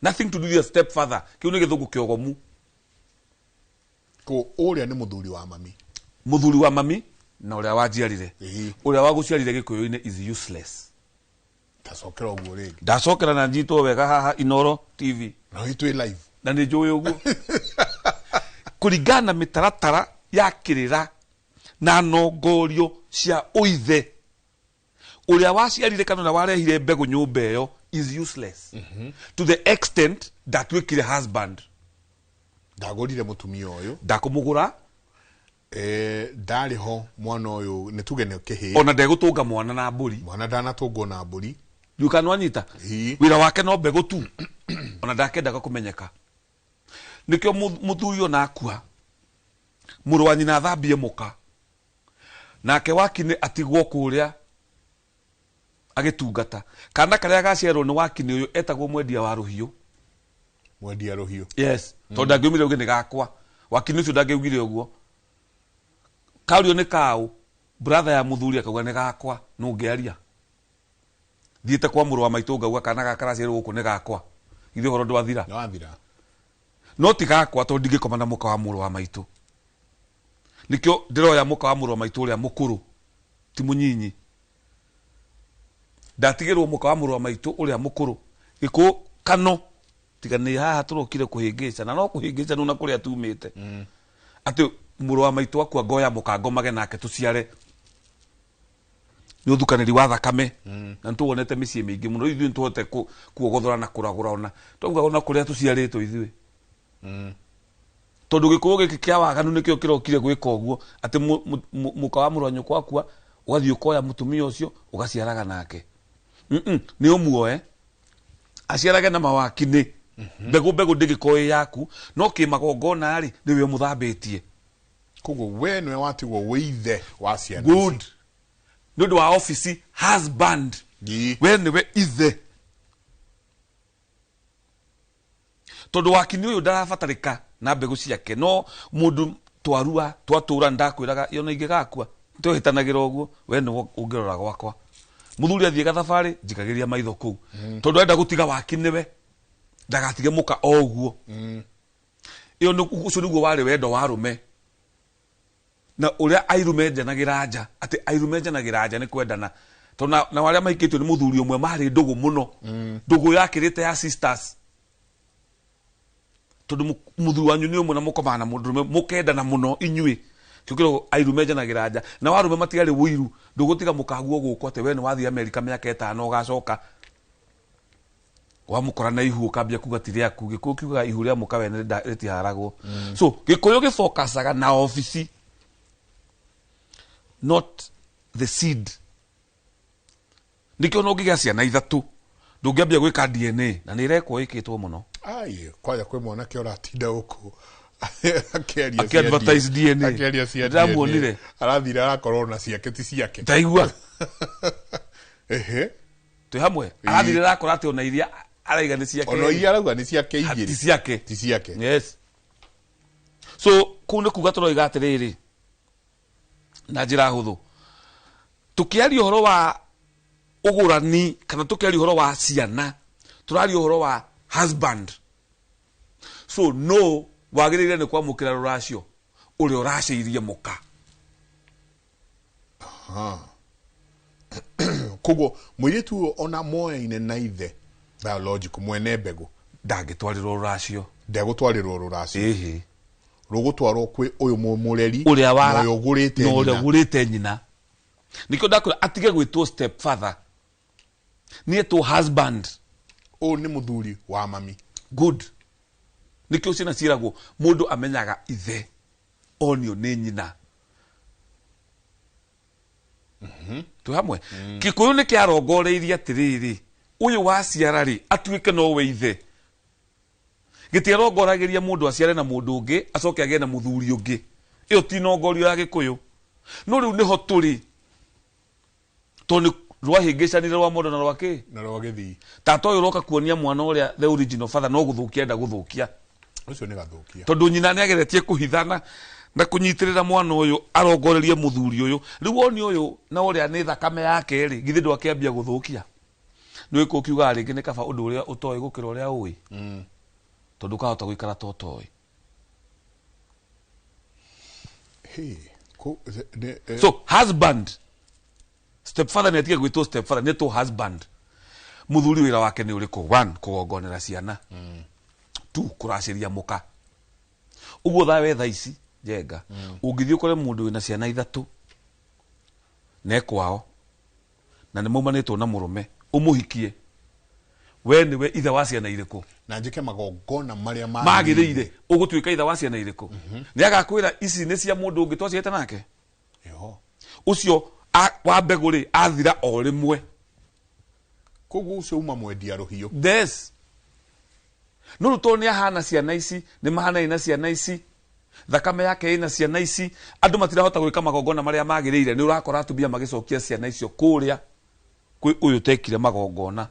Nothing to do with your stepfather. Kĩu nĩ gĩthũngũ kĩogomu. Ko ũrĩa nĩ mũthuri wa mami. Mũthuri wa mami na ũrĩa wanjiarire. Ũrĩa wagũciarire Gĩkũyũ-inĩ is useless. Ndacokera ũguo rĩngĩ. Ndacokera na njitwo wega haha Inoro TV. Na twĩ live. Na nĩ njũĩ ũguo. Kũringana na mĩtaratara ya kĩrĩra na nongorio cia ũithe, ũrĩa waciarire kana ũrĩa warehire mbegũ nyũmba ĩyo is useless. To the extent ndatuĩkire husband. Ndagũrire mũtumia ũyũ. Ndakũmũgũra. Ndarĩ ho mwana ũyũ nĩ tuge nĩ kĩhĩĩ. Ona ndegũtũnga mwana na mbũri. Mwana ndanatũngwo na mbũri. Ndiũĩ kana nĩwanyita? Wĩra wake no mbegũ tu. Ona ndakendaga kũmenyeka. Nĩkĩo mũthuri ona akua, mũrũ wa nyina athambie mũka. Nake wakinĩ atigwo kũrĩa agĩtungata. Kana karĩa gaciarwo nĩ wakinĩ ũyũ etagwo mwendia wa rũhiũ. Mwendia rũhiũ. Yes. Tondũ ndangĩumire uge nĩ gakwa. Wakinĩ ũcio ndangĩugire ũguo. Kaurio nĩ kaũ, brother ya mũthuri akauga nĩ gakwa, nũ ũngĩaria? Thiĩte kwa mũrũ wa maitũ ngauga kana gaka karaciarwo gũkũ nĩ gakwa. Ithuĩ ũhoro ndwathira. Ndwathira. No ti gakwa tondũ ndingĩkoma na mũka wa mũrũ wa maitũ. Nĩkĩo ndĩroya mũka wa mũrũ wa maitũ ũrĩa mũkũrũ, ti mũnyinyi. Ndatigĩrwo mũka wa mũrũ wa maitũ ũrĩa mũkũrũ. Gĩkũyũ kano, tiga nĩ haha tũrokire kũhĩngĩca, na no kũhĩngĩca nĩ na kũrĩa tumĩte. Atĩ mũrũ wa maitũ akua ngoya mũka ngomage nake tũciare. Nĩ ũthukanĩri wa thakame. Na nĩ tũwonete mĩciĩ mĩingĩ mũno. Ithuĩ nĩ tũhote kuogothora na kũragũra ona. Twauga ona kũrĩa tũciarĩtwo ithuĩ. Tondũ gĩkũyũ gĩkĩ kĩa waganu nĩkĩo kĩrokire gwĩka ũguo, atĩ mũka wa mũrũ wa nyũkwa akua, ũgathiĩ ũkoya mũtumia ũcio, ũgaciaraga nake. Nĩ ũmuoe, aciarage na mawaki-inĩ. Mbegũ mbegũ ndĩgĩkorwo ĩ yaku, no kĩmagongona rĩ, nĩwe ũmũthambĩtie. Koguo we nĩwe watigwo wĩ ithe wa ciana ici. Good. Nĩ ũndũ wa ofici husband. We nĩwe ithe. Tondũ wakini ũyũ ndarabatarĩka na mbegũ ciake, no mũndũ twarua twatũra ndakwĩraga yona ingĩgakua twehĩtanagĩra ũguo, we nĩwe ũngĩrora gwakwa. Mũthuri athiĩ gathabarĩ njikagĩria maitho kũu. Tondũ arenda gũtiga waki nĩwe, ndagatige mũka o ũguo. Ĩyo nĩ, ũcio nĩguo warĩ wendo wa arũme. Na ũrĩa airu menjanagĩra nja, atĩ airu menjanagĩra nja nĩ kwendana. Tondũ na arĩa maikĩtio nĩ mũthuri ũmwe marĩ ndũgũ mũno. Ndũgũ yakĩrĩte ya sisters. Tondũ mũthuri wanyu nĩ ũmwe na mũkomaga na mũndũrũme, mũkendana mũno inyuĩ. Kĩo airu menjanagĩra nja na warume matiarĩ wũiru ndũgũtiga mũkaguo gũkũ atĩ we nĩ wathiĩ Amerika mĩaka ĩtano ũgacoka wamũkora na ihu ũkambia kuga ti rĩaku. Gĩkũyũ kiugaga ihu rĩa mũka wene rĩtiharagwo. So gĩkũyũ gĩfokacaga na obici, not the seed. Nĩkĩo no ũngĩgĩa ciana ithatũ ndũngĩambia gwĩka DNA na nĩ ĩrekwo ĩkĩtwo mũno. Ai, kwanja kwĩ mwanake ũratinda gũkũ akĩaria Akĩ-advertise DNA. Akĩaria cia Ndĩramuonire. DNA. Arathire arakorwo na ciake ti ciake. Ndaigua. Ehe. Twĩ hamwe. Arathire arakora atĩ ona iria araiga nĩ ciake. Ona iria arauga nĩ ciake igĩrĩ. Ti ciake. Ti ciake. Yes. So kũu nĩ kuga tũroiga atĩrĩrĩ na njĩra hũthũ, tũkĩaria ũhoro wa ũgũrani kana tũkĩaria ũhoro wa ciana, tũraria ũhoro wa husband. So no wagĩrĩire nĩ kwamũkĩra rũracio ũrĩa ũracĩirie mũka. Koguo mũirĩtu ũyũ ona moyaine na ithe biological mwene mbegũ ndangĩtwarĩrwo rũracio. Ndegũtwarĩrwo rũracio. Ĩhĩ. Rũgũtwarwo kwĩ ũyũ mũreri ũrĩa wa na ũyũ ũgũrĩte na ũrĩa nyina. ũgũrĩte nyina. Nĩkĩo ndakwĩra atige gwĩtwo step father, nĩ etwo husband. Ũyũ nĩ mũthuri wa mami. Good. Nĩkĩo ciana ciĩragwo mũndũ amenyaga ithe onio nĩ nyina. Twĩ hamwe. Gĩkũyũ nĩ kĩarongoreirie atĩrĩrĩ, ũyũ waciara rĩ atuĩke nowe ithe. Gĩtiarongoragĩria mũndũ aciare na mũndũ ũngĩ acoke agĩe na mũthuri ũngĩ. Ĩyo ti nongorio ya Gĩkũyũ. No rĩu nĩho tũrĩ, tondũ nĩ rwahĩngĩcanire rwa mũndũ na rwa kĩ? Na rwa gĩthii. Tata ũyũ ũroka kuonia mwana ũrĩa the original father no gũthũkia enda gũthũkia. Ũcio nĩ gathũkia. Tondũ nyina nĩ ageretie kũhithana na kũnyitĩrĩra mwana ũyũ arongorerie mũthuri ũyũ. Rĩu woni ũyũ na ũrĩa nĩ thakame yake rĩ, githĩ ndwakĩambia gũthũkia? Nĩ ũĩ kiugaga rĩngĩ nĩ kaba ũndũ ũrĩa ũtoĩ gũkĩra ũrĩa ũĩ. Tondũ ũkahota gũikara ta ũtoĩ. So husband, stepfather nĩ atige gwĩtwo stepfather, nĩ etwo husband. Mũthuri wĩra wake nĩ ũrĩkũ? One, kũgongonera ciana. Two, kũracĩria mũka. Ũguo tha we thaa ici Njenga, ũngĩthiĩ ũkore mũndũ wĩna ciana ithatũ ne kwao na nĩ maumanĩtwo na mũrũme, ũmũhikie, we nĩwe ithe wa ciana irĩkũ? Na njĩke magongona marĩa magĩrĩire. Ũgũtuĩka ithe wa ciana irĩkũ? Nĩ agakwĩra ici nĩ cia mũndũ ũngĩ twaciarĩte nake. Ũcio wa mbegũ rĩ athira o rĩmwe. Koguo ũcio uma mwendia rũhiũ. Yes. No rĩu tondũ nĩ ahana ciana ici, nĩ mahanaine na ciana ici, thakame yake ĩna ciana ici, andũ matirahota gwĩka magongona marĩa magĩrĩire. Nĩ ũrakora atumia magĩcokia ciana icio kũrĩa kwĩ ũyũ ũtekire magongona.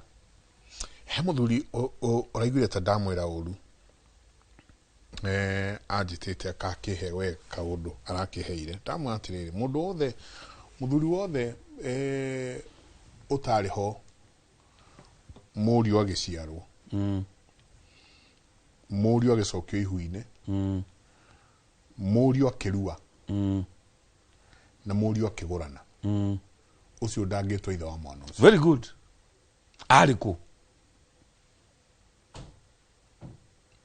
He mũthuri ũraiguire ta ndamwĩra ũru, anjĩtĩte akakĩhe we kaũndũ arakĩheire. Ndamwĩra atĩrĩrĩ, mũndũ wothe, mũthuri wothe ũtarĩ ho mũriũ agĩciarwo, mũriũ agĩcokio ihu-inĩ, mũriũ akĩrua, na mũriũ akĩgũrana, ũcio ndangĩtwo ithe wa mwana ũcio. Very good. Arĩ kũ?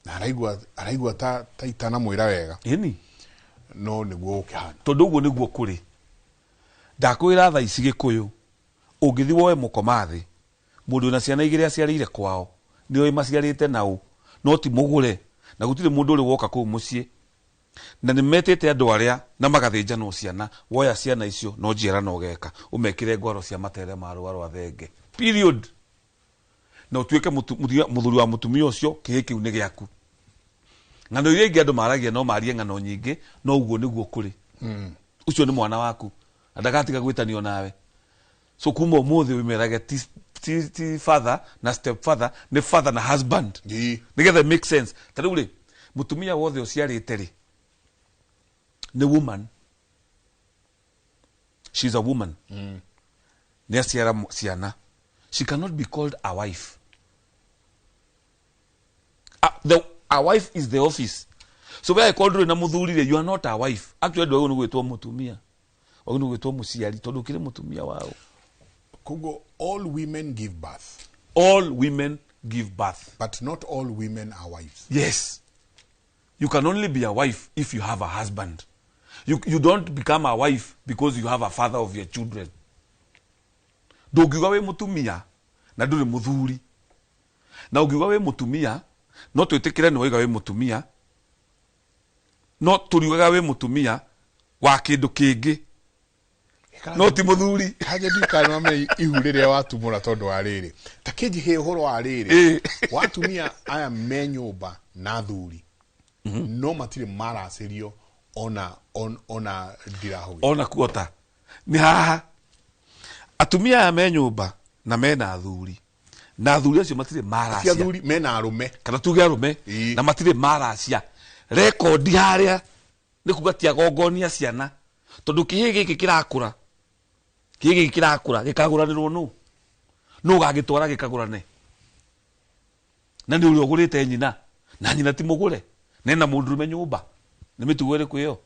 Na araigua ta itanamwĩra wega. Ĩni. No nĩguo gũkĩhana. Tondũ ũguo nĩguo kũrĩ. Ndakwĩra thaa ici Gĩkũyũ, ũngĩthiĩ woe mũkoma thĩ, mũndũ wĩna ciana igĩrĩ aciarĩire kwao, nĩoĩ maciarĩte naũ, no ti mũgũre, na gũtirĩ mũndũ ũrĩ woka kũu mũciĩ. Na nĩ metĩte andũ arĩa na magathĩnjanwo ciana, woya ciana icio no njiara no ũgeka, ũmekĩre ngwaro cia matere ma rũa rwa thenge. Period. Na ũtuĩke mũthuri wa mũtumia ũcio, kĩhĩ kĩu nĩ gĩaku. Ng'ano iria ingĩ andũ maragia no marie ng'ano nyingĩ, no ũguo nĩguo kũrĩ. Ũcio nĩ mwana waku, na ndagatiga gwĩtanio nawe. So kuma ũmũthĩ wĩmerage ti father na step father, nĩ father na husband. Nĩgetha make sense. Ta rĩu rĩ, mũtumia wothe ũciarĩte rĩ, nĩ woman. She's a woman. Nĩ aciara ciana. She cannot be called a wife. A wife is the office. So where I called you na muthuri, you are not a wife. Actually, ndwagĩrĩirwo nĩ gwĩtwo mũtumia. Wagĩrĩirwo nĩ gwĩtwo mũciari tondũ ũkĩrĩ mũtumia wao. Koguo all women give birth. All women give birth. But not all women are wives. Yes. You can only be a wife if you have a husband. You don't become a wife because you have a father of your children. Ndũngiuga wĩ mũtumia na ndũrĩ mũthuri, na ũngiuga wĩ mũtumia no twĩtĩkĩre nĩ waiga wĩ mũtumia, no tũriugaga wĩ mũtumia wa kĩndũ kĩngĩ no ti mũthuri. Hanje ndikaname ihu rĩrĩa watumũra tondũ wa rĩrĩ ta kĩnjihe ũhoro wa rĩrĩ wa atumia aya me nyũmba na athuri no matirĩ maracĩrio ona ndirahũgĩ ona kuota nĩ haha atumia aya me nyũmba na mena athuri, na athuri acio matirĩ maracia, ti athuri mena arũme kana tuge arũme na matirĩ maracia rekondi harĩa nĩ kuga ti agongonia ciana tondũ kĩhĩ gĩkĩ kĩrakũra, kĩhĩ gĩkĩ kĩrakũra gĩkagũranĩrwo nũ nũ ũgagĩtwara gĩkagũrane na nĩ ũrĩa ũgũrĩte nyina na nyina ti mũgũre nena mũndũrũme nyũmba nĩ mĩtugo ĩrĩkũ ĩyo?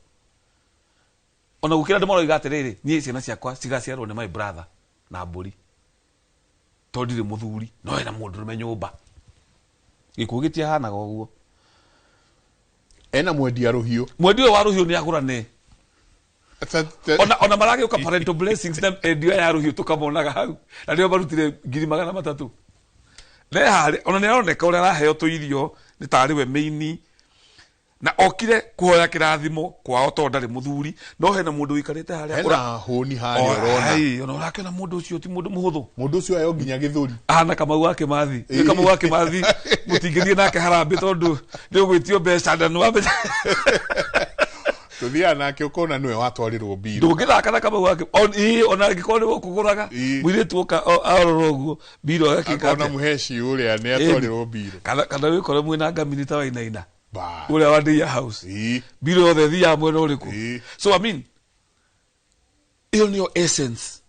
Ona gũkĩra andũ maroiga atĩrĩrĩ, niĩ ciana ciakwa cigaciarwo nĩ my brother na mbũri tondũ ndirĩ mũthuri no ena mũndũrũme nyũmba. Gĩkuũ gĩtiahanaga ũguo. Ena mwendia rũhiũ, mwendia wa rũhiũ nĩ agũrane. Ona maragĩũka parental blessings na endia ya rũhiũ tũkamonaga hau na nĩo marutire 300,000. Neharĩ ona nĩ aroneka ũrĩa araheo tũirio nĩ tarĩ we mĩini na okire kuhoya kĩrathimo kwao tondũ ndarĩ mũthuri, no hena mũndũ ũikarĩte harĩa hena hũni harĩa ũrona. Ona ũrakĩona mũndũ ũcio ti mũndũ mũhũthũ, mũndũ ũcio ayo nginya gĩthũri ahana Kamau wa Kĩmathi. Nĩ Kamau wa Kĩmathi mũtingĩthiĩ nake harambĩ tondũ nĩ ũgwĩtio mbeca na nĩ wambeca. Tũthiaga nake ũkona nĩwe watwarĩrwo mbirũ. Ndũngĩthaka na Kamau wa Kĩmathi ona angĩkorwo nĩ gũkũgũraga mũirĩtu oka arora ũguo mbirũ agakĩka akona mũheci ũrĩa nĩ atwarĩrwo mbirũ, kana wĩkore mwĩna ngamini ta wainaina ũrĩa wa Ndeia House mbirũ yothe ĩthiaga mwena ũrĩkũ. So I mean ĩyo nĩyo essence,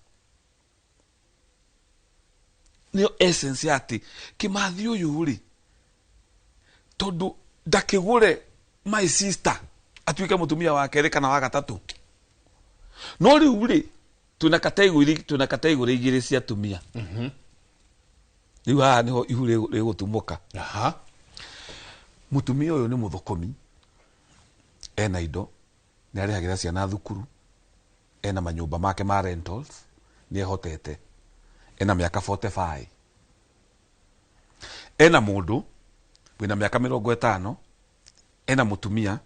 nĩyo essence ya atĩ Kĩmathi ũyũ rĩ tondũ ndakĩgũre my sister atuĩke mũtumia wa kerĩ kana wa gatatũ. No rĩu rĩ twĩna category igĩrĩ cia atumia. Rĩu haha nĩho ihu rĩgũtumũka. Mũtumia ũyũ nĩ mũthũkũmi, ena indo, nĩ arĩhagĩra ciana thukuru, ena manyũmba make ma rentals, nĩ ehotete, ena mĩaka 45. Ena mũndũ wĩna mĩaka 50, ena mũtumia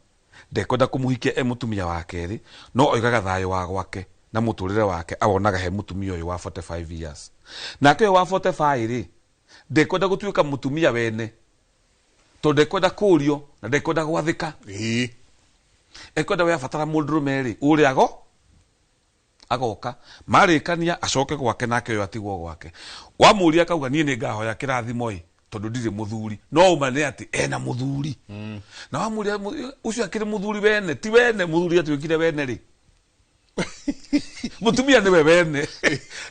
ndekwenda kũmũhikia e mũtumia wa kerĩ, no oigaga thayũ wa gwake na mũtũrĩre wake awonaga he mũtumia ũyũ wa 45 years. Nake ũyũ wa 45 rĩ ndekwenda gũtuĩka mũtumia wene tondũ ndekwenda kũũrio na ndekwenda gwathĩka. Ekwenda we abatara mũndũrũme rĩ ũrĩa agoka marĩkania acoke gwake nake ũyũ atigwo gwake. Wamũria akauga niĩ nĩ ngahoya kĩrathimo ĩ tondũ ndirĩ mũthuri, no ũma nĩ atĩ ena mũthuri. Na wamũria ũcio akĩrĩ mũthuri wene ti wene mũthuri atuĩkire wene rĩ mũtumia nĩwe wene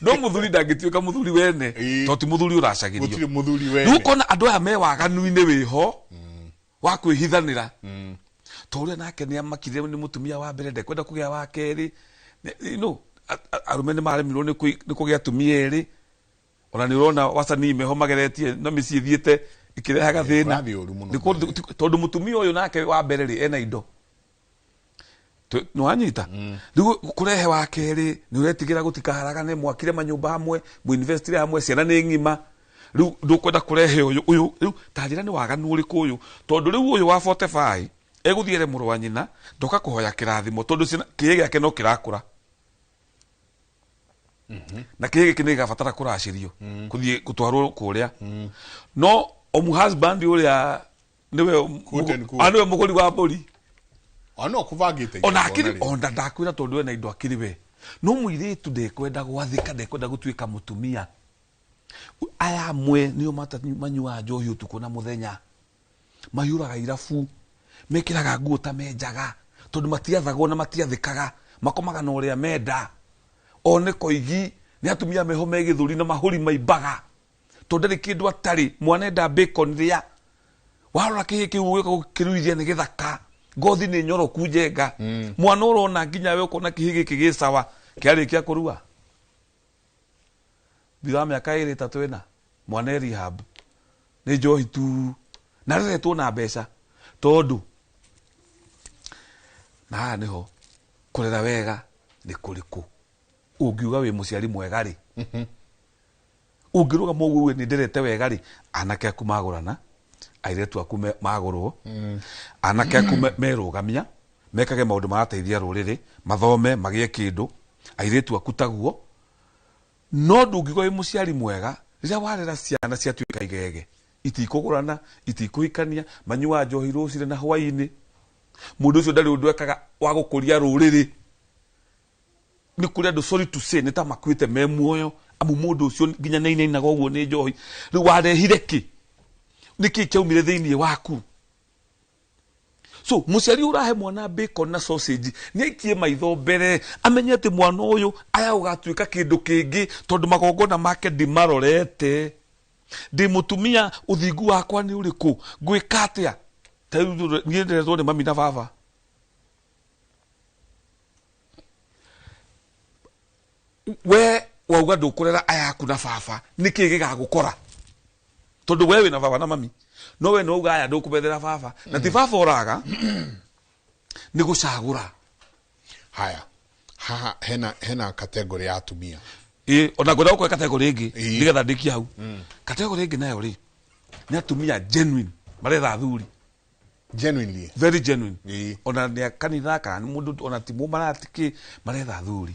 no mũthuri ndangĩtuĩka mũthuri wene tondũ ti mũthuri ũracagĩrio. Gũtirĩ mũthuri wene. Rĩu ũkona andũ aya me waganu-inĩ wĩho wa kwĩhithanĩra to ũrĩa nake nĩ amakire nĩ mũtumia wa mbere ndekwenda kũgĩa wa kerĩ. No arũme nĩ maremirwo nĩ kũgĩa atumia erĩ. Ona nĩ ũrona wasanii meho mageretie na mĩciĩ ĩthiĩte ĩkĩrehaga thĩna tondũ mũtumia ũyũ nake wa mbere rĩ ena indo nĩwanyita. Rĩu kũrehe wa kerĩ nĩ ũretigĩra gũtikaharagane, mwakire manyũmba hamwe, mũinvestire hamwe, ciana nĩ ng'ima, rĩu ndũkwenda kũrehe ũyũ ũyũ. Rĩu ta njĩra nĩ waganu ũrĩkũ ũyũ tondũ rĩu ũyũ wa 45 egũthiĩ ere mũrũ wa nyina ndoka kũhoya kĩrathimo tondũ kĩhĩ gĩake no kĩrakũra na kĩhĩ gĩkĩ nĩ gĩgabatara kũracĩrio kũthiĩ gũtwarwo kũrĩa. No omu husband ũrĩa nĩwe mũgũri wa mbũri ona kũbangĩte ona akĩrĩ ona ndakwĩra tondũ ena indo akĩrĩ we, no mũirĩtu ndekwenda gwathĩka, ndekwenda gũtuĩka mũtumia. Aya amwe nĩo manyuaga njohi ũtukũ na mũthenya, mahiũraga irabu, mekĩraga nguo ta menjaga tondũ matiathagwo na matiathĩkaga, makomaga na ũrĩa menda. One koigi nĩ atumia meho me gĩthũri na mahũri maimbaga tondũ ndarĩ kĩndũ atarĩ. Mwana enda bacon rĩa warora kĩhĩ kĩu ũgĩũka gũkĩruithia nĩ gĩthaka, ngothi nĩ nyoroku njenga. Mwana ũrona nginya we ũkona kĩhĩ gĩkĩ gĩ sawa kĩarĩkia kũrua thutha wa mĩaka 2 3 4 mwana e rehab nĩ njohi tu na areretwo na mbeca tondũ na haha nĩho Kũrera wega nĩ kũrĩkũ? Ũngiuga wĩ mũciari mwega rĩ, ũngĩrũgama ũguo uge nĩ nderete wega rĩ, anake aku magũrana, airĩtu aku magũrwo, anake aku merũgamia, mekage maũndũ marateithia rũrĩrĩ, mathome, magĩe kĩndũ, airĩtu aku taguo. No ndũngiuga wĩ mũciari mwega rĩrĩa warera ciana ciatuĩka igege, itikũgũrana, itikũhikania, manyuaga njohi rũcinĩ na hwaĩ-inĩ. Mũndũ ũcio ndarĩ ũndũ ekaga wa gũkũria rũrĩrĩ. Nĩ kũrĩ andũ, sorry to say, nĩ ta makuĩte me muoyo, amu mũndũ ũcio nginya nĩ ainainaga ũguo nĩ njohi. Rĩu warehire kĩ? Nĩ kĩ kĩaumire thĩinĩ waku? So mũciari ũrahe mwana bacon na sausage nĩ aikie maitho mbere, amenye atĩ mwana ũyũ aya gũgatuĩka kĩndũ kĩngĩ, tondũ magongona make ndimarorete. Ndĩ mũtumia, ũthingu wakwa nĩ ũrĩkũ? Ngwĩka atĩa? Ta rĩu niĩ nderetwo nĩ mami na baba. We wauga ndũkũrera aya aku na baba, nĩkĩ gĩgagũkora? Tondũ we wĩna baba na mami, no we nĩwauga aya ndũkũmethera baba, na ti baba ũraga, nĩ gũcagũra. Haya, haha hena category ya atumia. Ĩ, ona ngwenda gũkũhe category ĩngĩ, nĩgetha ndĩkie hau. Category ĩngĩ nayo rĩ, nĩ atumia genuine, maretha athuri. Genuinely. Very genuine. Ona nĩ a kanitha kana nĩ mũndũ, ona ti mũmaratĩ kĩ, maretha athuri.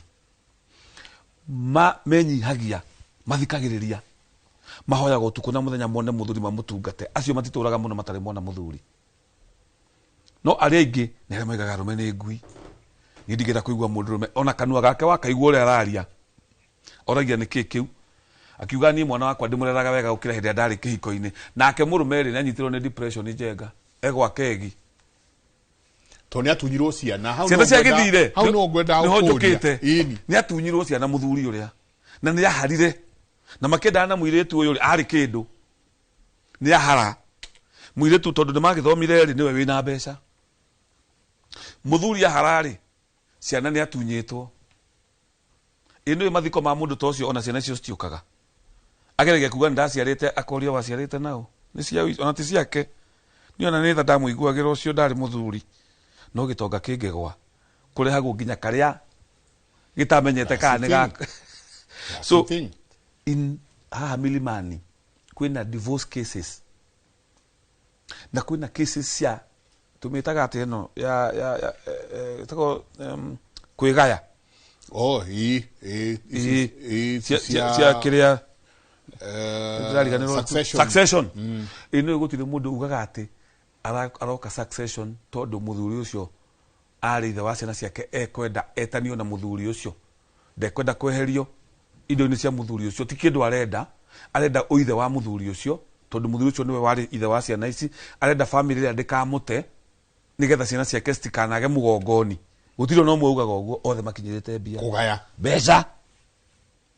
Menyihagia, mathikagĩrĩria, mahoyaga ũtukũ na mũthenya mone mũthuri mamũtungate. Acio matitũraga mũno matarĩ mona mũthuri. No arĩa aingĩ nĩ arĩa moigaga arũme nĩ ngui. Niĩ ndingĩenda kũigua mũndũrũme ona kanua gake wakaigua ũrĩa araria, oragia nĩ kĩ kĩu. Akiuga niĩ mwana wakwa ndĩmũreraga wega gũkĩra hĩndĩ ĩrĩa ndarĩ kĩhiko-inĩ. Nake mũrũme rĩ, nĩanyitirwo nĩ depression njenga, egwa kegi. Tondũ nĩatunyirwo ciana. Hau Ciana cia gĩthire. Hau no ngwenda Nĩho gũkũria. njũkĩte. Ĩni. Nĩatunyirwo ciana mũthuri ũrĩa. Na nĩaharire. Na makĩendana na mũirĩtu ũyũ rĩ, arĩ kĩndũ. Nĩahara. Mũirĩtu tondũ nĩmagĩthomire rĩ, nĩwe wĩna mbeca. Mũthuri ahara rĩ, ciana nĩatunyĩtwo. Ĩ nĩũĩ mathiko ma mũndũ ta ũcio ona ciana icio citiũkaga. Ageragia kuga nĩndaciarĩte, akorio waciarĩte nao. Nĩ cia ona ti ciake. Niĩ ona nĩ tha ndamũiguagĩra ũcio ndarĩ mũthuri. No gĩtonga kĩngĩgwa, kũrehagwo nginya karĩa gĩtamenyete kana nĩ gaka. So, in haha Milimani, kwĩna divorce cases. Na kwĩna cases cia, tũmĩtaga atĩ ĩno, ya, ĩtagwo, kwĩgaya. Oh, ĩ, ĩ, Ĩ, ĩ, cia, cia kĩrĩa, ndĩrariganĩrwo. Succession. Succession. Ĩ nĩũĩ gũtirĩ mũndũ ugaga atĩ aroka succession tondũ mũthuri ũcio arĩ ithe wa ciana ciake, ekwenda etanio na mũthuri ũcio, ndekwenda kweherio indo-inĩ cia mũthuri ũcio, ti kĩndũ arenda, arenda ũithe wa mũthuri ũcio, tondũ mũthuri ũcio nĩwe warĩ ithe wa ciana ici, arenda family ĩrĩa ndĩkamũte nĩgetha ciana ciake citikanage mũgongoni. Gũtirĩ ona ũmwe ugaga ũguo, othe makinyĩrĩte mbia. Kũgaya. Mbeca.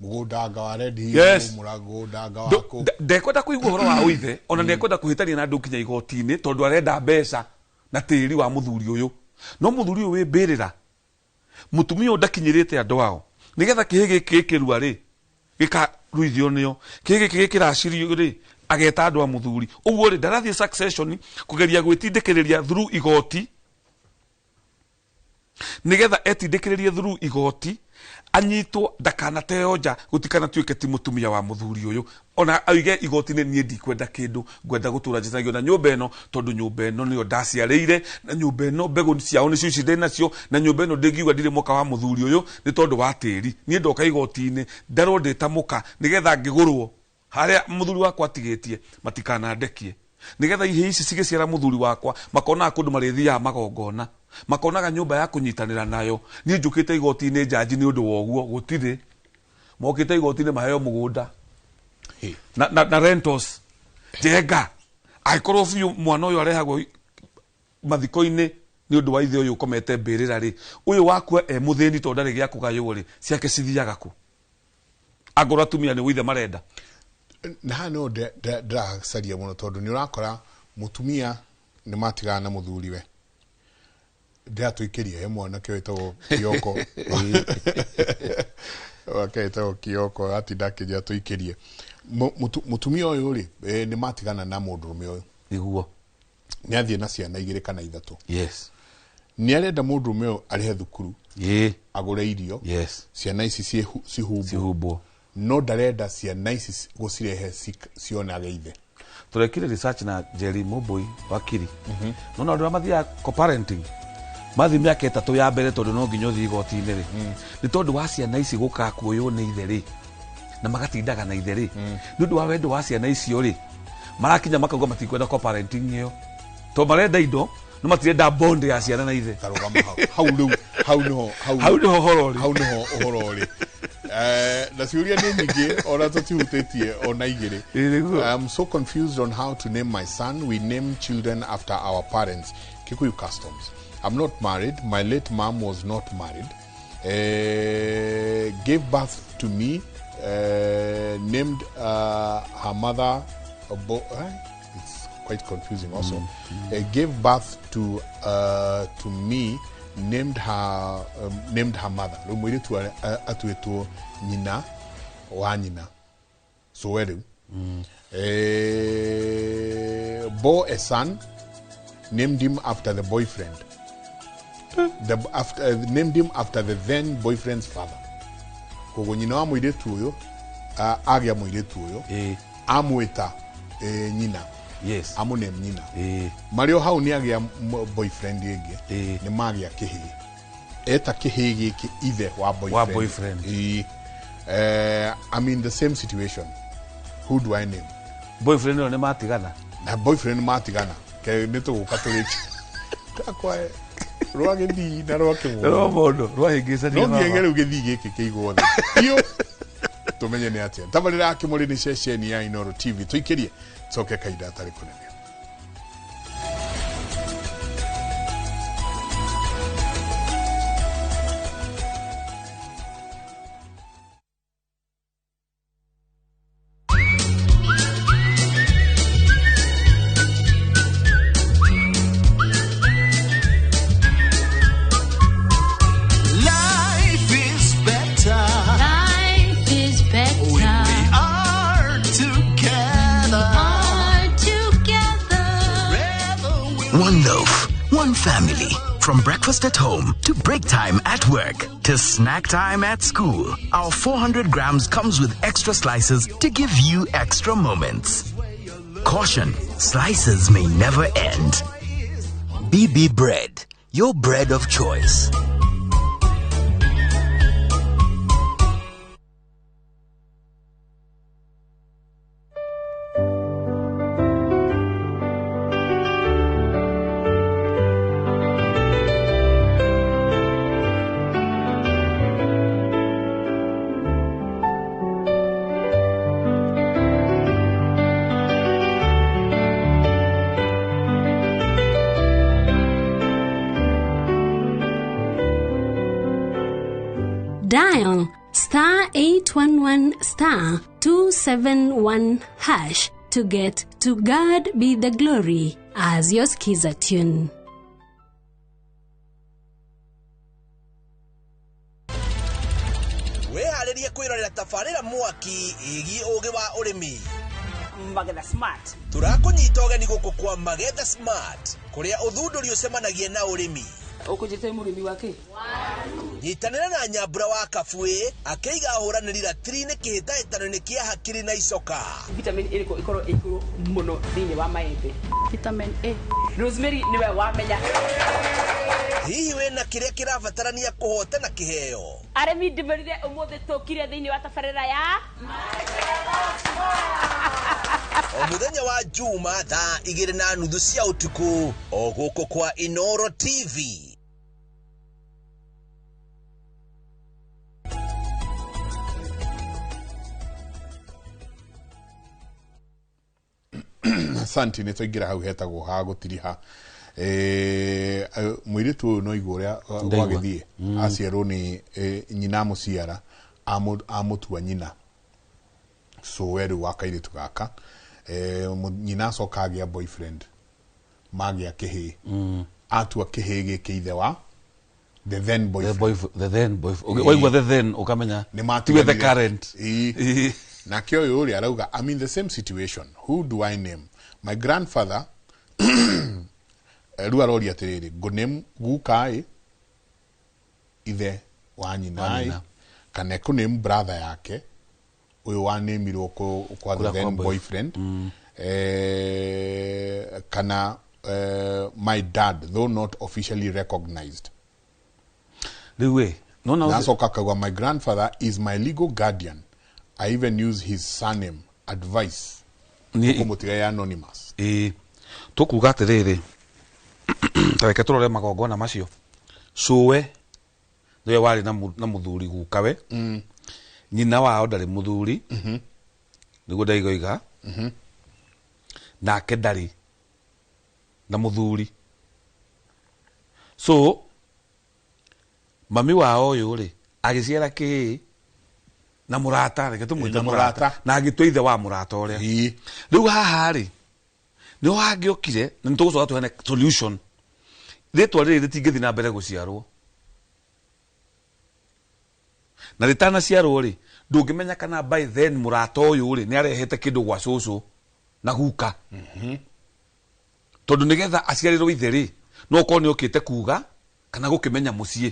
Mũgũndanga wa Red Hill, Yes. mũgũndanga wa kũ. Ndekwenda kũigua ũhoro wa ũithe, ona ndekwenda kũhĩtania na andũ nginya igoti-inĩ, tondũ arenda mbeca na tĩri wa mũthuri ũyũ. No mũthuri ũyũ wĩ mbĩrĩra, mũtumia ũyũ ndakinyĩrĩte andũ ao. Nĩgetha kĩhĩ gĩkĩ gĩkĩrua rĩ, gĩkaruithio nĩo. Kĩhĩ gĩkĩ gĩkĩracirio rĩ, ageta andũ a mũthuri. Ũguo rĩ, ndarathiĩ succession kũgeria gwĩtindĩkĩrĩria through igoti. Nĩgetha etindĩkĩrĩrie through igoti, anyitwo ndakanateo nja, gũtikanatuĩke ti mũtumia wa mũthuri ũyũ. Ona oige igoti-inĩ, niĩ ndikwenda kĩndũ, ngwenda gũtũra njetanagio na nyũmba ĩno, tondũ nyũmba ĩno nĩyo ndaciarĩire, na nyũmba ĩno mbegũ ciao nĩcio ici ndĩ nacio, na nyũmba ĩno ndĩngiuga ndirĩ mũka wa mũthuri ũyũ nĩ tondũ wa tĩri. Niĩ ndoka igoti-inĩ ndarwo ndĩ ta mũka, nĩgetha ngĩgũrwo harĩa mũthuri wakwa atigĩtie matikanandekie, nĩgetha ihĩĩ ici cigĩciara mũthuri wakwa makonaga kũndũ marĩthiaga magongona, makonaga nyũmba ya kũnyitanĩra nayo. Niĩ njũkĩte igoti-inĩ njanji nĩ ũndũ wa ũguo, gũtirĩ. Mokĩte igoti-inĩ maheo mũgũnda na rentals. Njenga angĩkorwo biũ mwana ũyũ arehagwo mathiko-inĩ nĩ ũndũ wa ithe ũyũ ũkomete mbĩrĩra rĩ, ũyũ wakua e mũthĩni tondũ ndarĩ gĩa kũgaywo rĩ, ciake cithiaga kũ? Angorwo atumia nĩ ũithe marenda. Na haha no ndĩracaria mũno, tondũ nĩ ũrakora mũtumia nĩ matigana na mũthuriwe. Ndĩratũikĩria he mwanake wĩtagwo Kioko. Mwanake wĩtagwo Kioko atinda akĩnjĩra tũikĩrie. Mũtumia ũyũ rĩ, nĩ matigana na mũndũrũme ũyũ. Nĩguo. Nĩ athiĩ na ciana igĩrĩ kana ithatũ. Yes. Nĩ arenda mũndũrũme ũyũ arĩhe thukuru. Agũre irio. Yes. Ciana ici cihumbwo. No ndarenda ciana ici gũcirehe cionage ithe. Turekire research na Jerry Moboi wakiri. No na andũ arĩa mathiaga co-parenting mathi mĩaka 3 ya mbere tondũ no nginya ũthiĩ igoti-inĩ rĩ. Nĩ tondũ wa ciana ici gũka kuoywo nĩ ithe rĩ na magatindaga na ithe rĩ. Nĩ ũndũ wa wendo wa ciana icio rĩ marakinya makauga matikwenda co-parenting ĩyo tondũ marenda indo no matirenda bond ya ciana na ithe. Tarũgama hau. Hau rĩu hau nĩho hau nĩho ũhoro ũrĩ. Hau nĩho ũhoro ũrĩ. Na ciũria nĩ nyingĩ ona tũtihutĩtie ona igĩrĩ. I'm so confused on how to name my son. We name children after our parents. Kikuyu customs. I'm not married. My late mom was not married. Gave birth to me. Named her mother. It's quite confusing also. Gave birth to me. Named her mother. Rĩu mũirĩtu atuĩtwo nyina wa nyina. So rĩu bore a son, named him after the boyfriend. Named him after the then boyfriend's father. Koguo nyina wa mũirĩtu ũyũ agĩa mũirĩtu ũyũ amwĩta nyina. Yes. Amũname nyina. Marĩ o hau nĩ agĩa boyfriend ĩngĩ. Nĩ magĩa kĩhĩĩ. Eta kĩhĩĩ gĩkĩ ithe wa boyfriend. Wa boyfriend. I'm in the same situation. Who do I name? Boyfriend ũyũ nĩ matigana. Na boyfriend matigana. Ke nĩ tũgũka tũrĩkie. Takwa rwa gĩthii na rwa kĩmũndũ. Rwa mũndũ rwahĩngĩcania. No nginya rĩu gĩthii gĩkĩ kĩigwo thĩ. Biũ. Tũmenye nĩ atĩa. Tabarĩra ya Kĩmũrĩ nĩ ceceni ya Inooro TV. Tũikĩrie coke kahinda atarĩ kũnene. Life is better. Life is better. When we are together. Are together. One loaf, one family. From breakfast at home to break time at work to snack time at school, our 400 grams comes with extra slices to give you extra moments. Caution, slices may never end. BB Bread, your bread of choice. Dial star 811 star 271 hash to get To God Be the Glory as your Skiza tune. Wĩharĩrie kwĩrorera tabarĩra mwaki ĩgiĩ ũũgĩ wa ũrĩmi. Magetha Smart. Tũrakũnyita ũgeni gũkũ kwa Magetha Smart kũrĩa ũthundũri ũcemanagia na ũrĩmi. Ũkũnjĩte mũrĩmi wake? Nyitanĩra na Nyambura wa Kabui akĩiga ahũranĩri ratiri-inĩ kĩhĩtahĩtano-inĩ kĩa hakiri na icoka. Vitamin ĩrĩkũ ĩkorwo ĩ igũrũ mũno thĩinĩ wa maembe? Vitamin A. Rosemary nĩwe wamenya. Hihi wĩna kĩrĩa kĩrabatarania kũhotana kĩheo? Arĩmi ndĩmerire ũmũthĩ tũkire thĩinĩ wa tabarĩra ya O mũthenya wa Juma thaa 2:30 cia ũtukũ o gũkũ kwa Inooro TV. Asante nĩ twaingĩra hau hetagwo ha gũtiriha. Mũirĩtu ũyũ no igua ũrĩa gwagĩthiĩ aciarwo nĩ nyina amũciara amũtua nyina cũwe rĩu wa kairĩtu gaka. Nyina acoka agĩa boyfriend magĩa kĩhĩĩ atua kĩhĩĩ gĩkĩ ithe wa the then boyfriend. The then boyfriend. Waigua the then ũkamenya nĩ the current. Nake ũyũ ũrĩa arauga I'm in the same situation. Who do I name? My grandfather rĩu aroria atĩrĩrĩ ngũname guka ĩ Ithe wa nyina Wa ĩ, nyina. Kana ekũ name brother yake ũyũ wanemirwo kwa the Kũrĩa then kwa boy. boyfriend, kana my dad, though not officially recognized. Rĩu ĩ nona Nacoka akauga, "My grandfather is my legal guardian. I even use his surname. Advice." Kũmũtiga anonymous. Ĩĩ, tũkuga atĩrĩrĩ, ta reke tũrore magongona macio. Cũwe nĩwe warĩ na mũthuri gukawe. Nyina wao ndarĩ mũthuri, nĩguo ndaigoiga. Nake ndarĩ na mũthuri, so mami wao ũyũ rĩ agĩciara kĩĩ na mũrata, reke tũmwĩte Na mũrata, mũrata. Na agĩtua ithe wa mũrata ũrĩa. Rĩu haha rĩ nĩho hangĩokire na nĩ tũgũcoka tũheane solution. Rĩtwa rĩrĩ rĩtingĩthiĩ na mbere gũciarwo, na rĩtanaciarwo rĩ, ndũngĩmenya kana by then mũrata ũyũ rĩ nĩ arehete kĩndũ gwa cũcũ na guka, tondũ nĩgetha aciarĩrwo ithe rĩ, no ũkorwo nĩ okĩte kuga kana gũkĩmenya mũciĩ,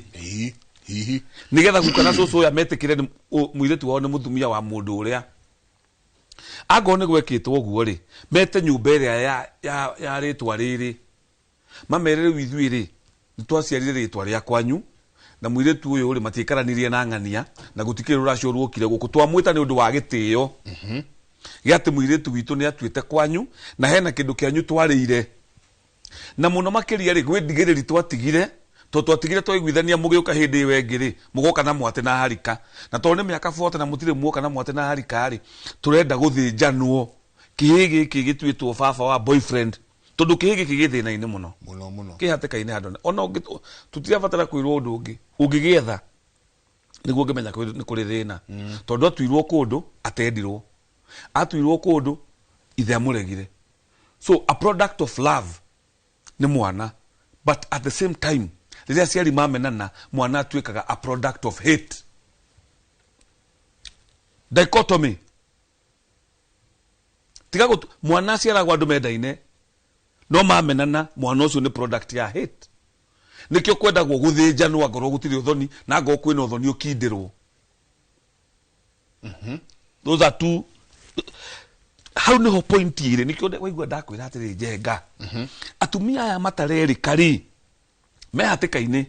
hihi nĩgetha guka na cũcũ ũyũ metĩkĩre nĩ mũirĩtu wao nĩ mũtumia wa mũndũ ũrĩa. Angorwo nĩ gwekĩtwo ũguo rĩ, mete nyũmba ĩrĩa ya rĩtwa rĩrĩ, mamere rĩu ithuĩ rĩ nĩ twaciarire rĩtwa rĩa kwanyu na mũirĩtu ũyũ rĩ matiikaranirie na ng'ania na gũtikĩrĩ rũracio ruokire gũkũ, twamwĩta nĩ ũndũ wa gĩtĩo gĩa atĩ mũirĩtu witũ nĩ atuĩte kwanyu na hena kĩndũ kĩanyu twarĩire, na mũno makĩria rĩ gwĩ ndigĩrĩri twatigire, tondũ twatigire twaiguithania mũgĩũka hĩndĩ ĩyo ĩngĩ rĩ mũgoka na mwate na harika, na tondũ nĩ mĩaka 40 na mũtirĩ muoka na mwate na harika rĩ, tũrenda gũthĩnjanwo kĩhĩ gĩkĩ gĩtuĩtwo baba wa boyfriend, tondũ kĩhĩ gĩkĩ gĩ thĩna-inĩ mũno. Mũno mũno. Kĩ hatĩka-inĩ handũ ona tũtirabatara kwĩrwo ũndũ ũngĩ, ũngĩgĩetha nĩguo ũngĩmenya nĩ kũrĩ thĩna, tondũ atuirwo kũndũ atendirwo, atuirwo kũndũ ithe amũregire. So a product of love nĩ mwana, but at the same time rĩrĩa aciari mamenana, mwana atuĩkaga a product of hate. Dichotomy. Tiga mwana aciaragwo andũ mendaine, no mamenana mwana ũcio nĩ product ya hate. Nĩkĩo kwendagwo gũthĩnjanwo angorwo gũtirĩ ũthoni, na angorwo kwĩna ũthoni ũkindĩrwo. Those are two. Hau nĩho point ĩrĩ, nĩkĩo waigua ndakwĩra atĩrĩ, Njenga, atumia aya matarerĩka rĩ me hatĩka-inĩ,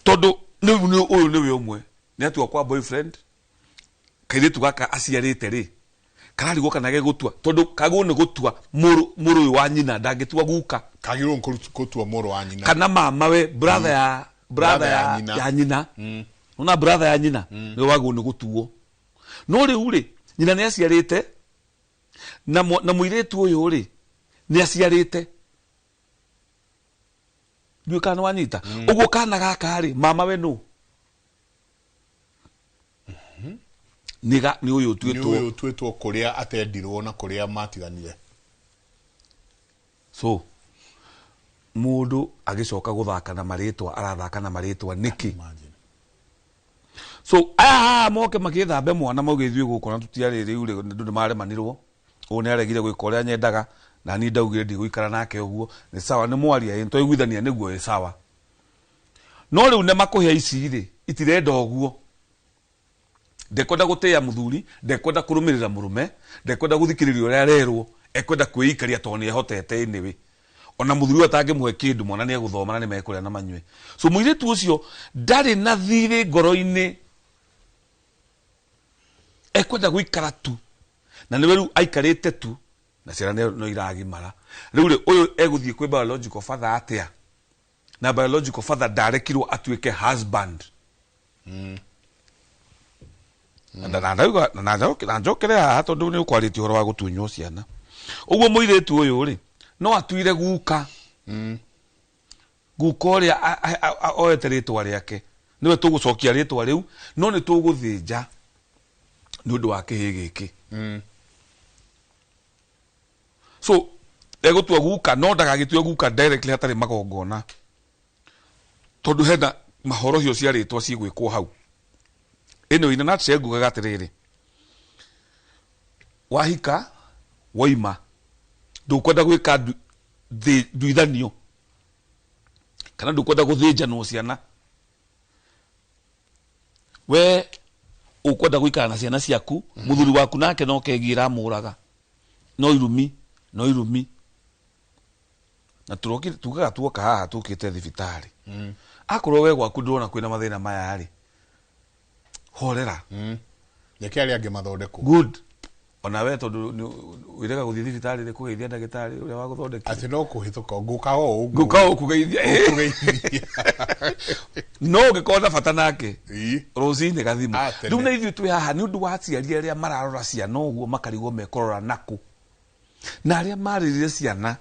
tondũ rĩu ũyũ nĩwe ũmwe nĩ atua kwa boyfriend, kairĩtu gaka aciarĩte rĩ kararigwo kana gegũtua, tondũ kagwo nĩ gũtua mũrũ ũyũ wa nyina, ndangĩtua guka. Kagĩrĩirwo gũtua mũrũ wa nyina kana mama we, brother ya brother ya nyina. Ya nyina. Ona brother ya nyina nĩwe wagwo nĩ gũtuo. No rĩu rĩ nyina nĩ aciarĩte na mũirĩtu ũyũ rĩ nĩ aciarĩte, ndiũĩ kana wanyita ũguo. Kana gaka rĩ mama we nũ nĩ ũyũ nĩ ũtuĩtwo ũyũ ũtuĩtwo kũrĩa atendirwo na kũrĩa matiganire. So mũndũ agĩcoka gũthaka na marĩtwa, arathaka na marĩtwa nĩkĩ? So aya haha moke makĩthambe mwana mauge ithuĩ gũkũ na tũtiarĩ rĩu rĩ andũ nĩ maremanirwo, ũũ nĩ aregire gwĩka ũrĩa nyendaga na niĩ ndaugire ndigũikara nake ũguo, nĩ sawa, nĩ mwaria ĩ nĩtwaiguithania nĩguo ĩ sawa. No rĩu nĩ makũhĩa ici rĩ itirenda ũguo, ndekwenda gũtĩĩa mũthuri, ndekwenda kũrũmĩrĩra mũrũme, ndekwenda gũthikĩrĩria ũrĩa arerwo, ekwenda kwĩikaria tondũ nĩ ehotete anyway. Ona mũthuri ũyũ atangĩmũhe kĩndũ, mwana nĩ egũthoma na nĩ mekũrĩa na manyue. So mũirĩtu ũcio ndarĩ na thirĩ ngoro-inĩ, ekwenda gũikara tu, na nĩwe rĩu aikarĩte tu na ciana no iragimara. Rĩu rĩ ũyũ egũthiĩ kwĩ biological father atĩa, na biological father ndarekirwo atuĩke husband? Na ndauga na njokere haha tondũ nĩ ũkwarĩtie ũhoro wa gũtunywo ciana. Ũguo mũirĩtu ũyũ rĩ no atuire guka, guka ũrĩa oete rĩtwa rĩake, nĩwe tũgũcokia rĩtwa rĩu, no nĩ tũgũthĩnja nĩ ũndũ wa kĩhĩ gĩkĩ. So egũtua guka, no ndagagĩtue guka directly hatarĩ magongona, tondũ hena mahorohio cia rĩtwa cigwĩkwo hau. Ĩno ina nutshell ngugaga atĩrĩrĩ, wahika woima ndũkwenda gwĩka nduithanio, Kana ndũkwenda gũthĩnjanwo ciana. We ũkwenda gũikara na ciana ciaku, mũthuri waku nake no kegi ĩramũraga. No irumi, no irumi. Na tũrokire tugaga tuoka haha tũkĩte thibitarĩ. Akorwo we gwaku ndũrona kwĩna mathĩna maya rĩ, horera. Reke arĩa angĩ mathondekwo. Good. Ona we tondũ wĩrega gũthiĩ thibitarĩ rĩ, kũgeithia ndagĩtarĩ ũrĩa wagũthondekire. Atĩ no kũhĩtũka ngũkaga o ũguo. Ngũka o kũgeithia. Ũkũgeithia. No ũngĩkorwo na bata nake rũcinĩ gathimũ. Tene. Rĩu na ithuĩ twĩ haha nĩ ũndũ wa aciari arĩa mararora ciana ũguo makarigwo mekũrora nakũ. Na arĩa marĩrire ciana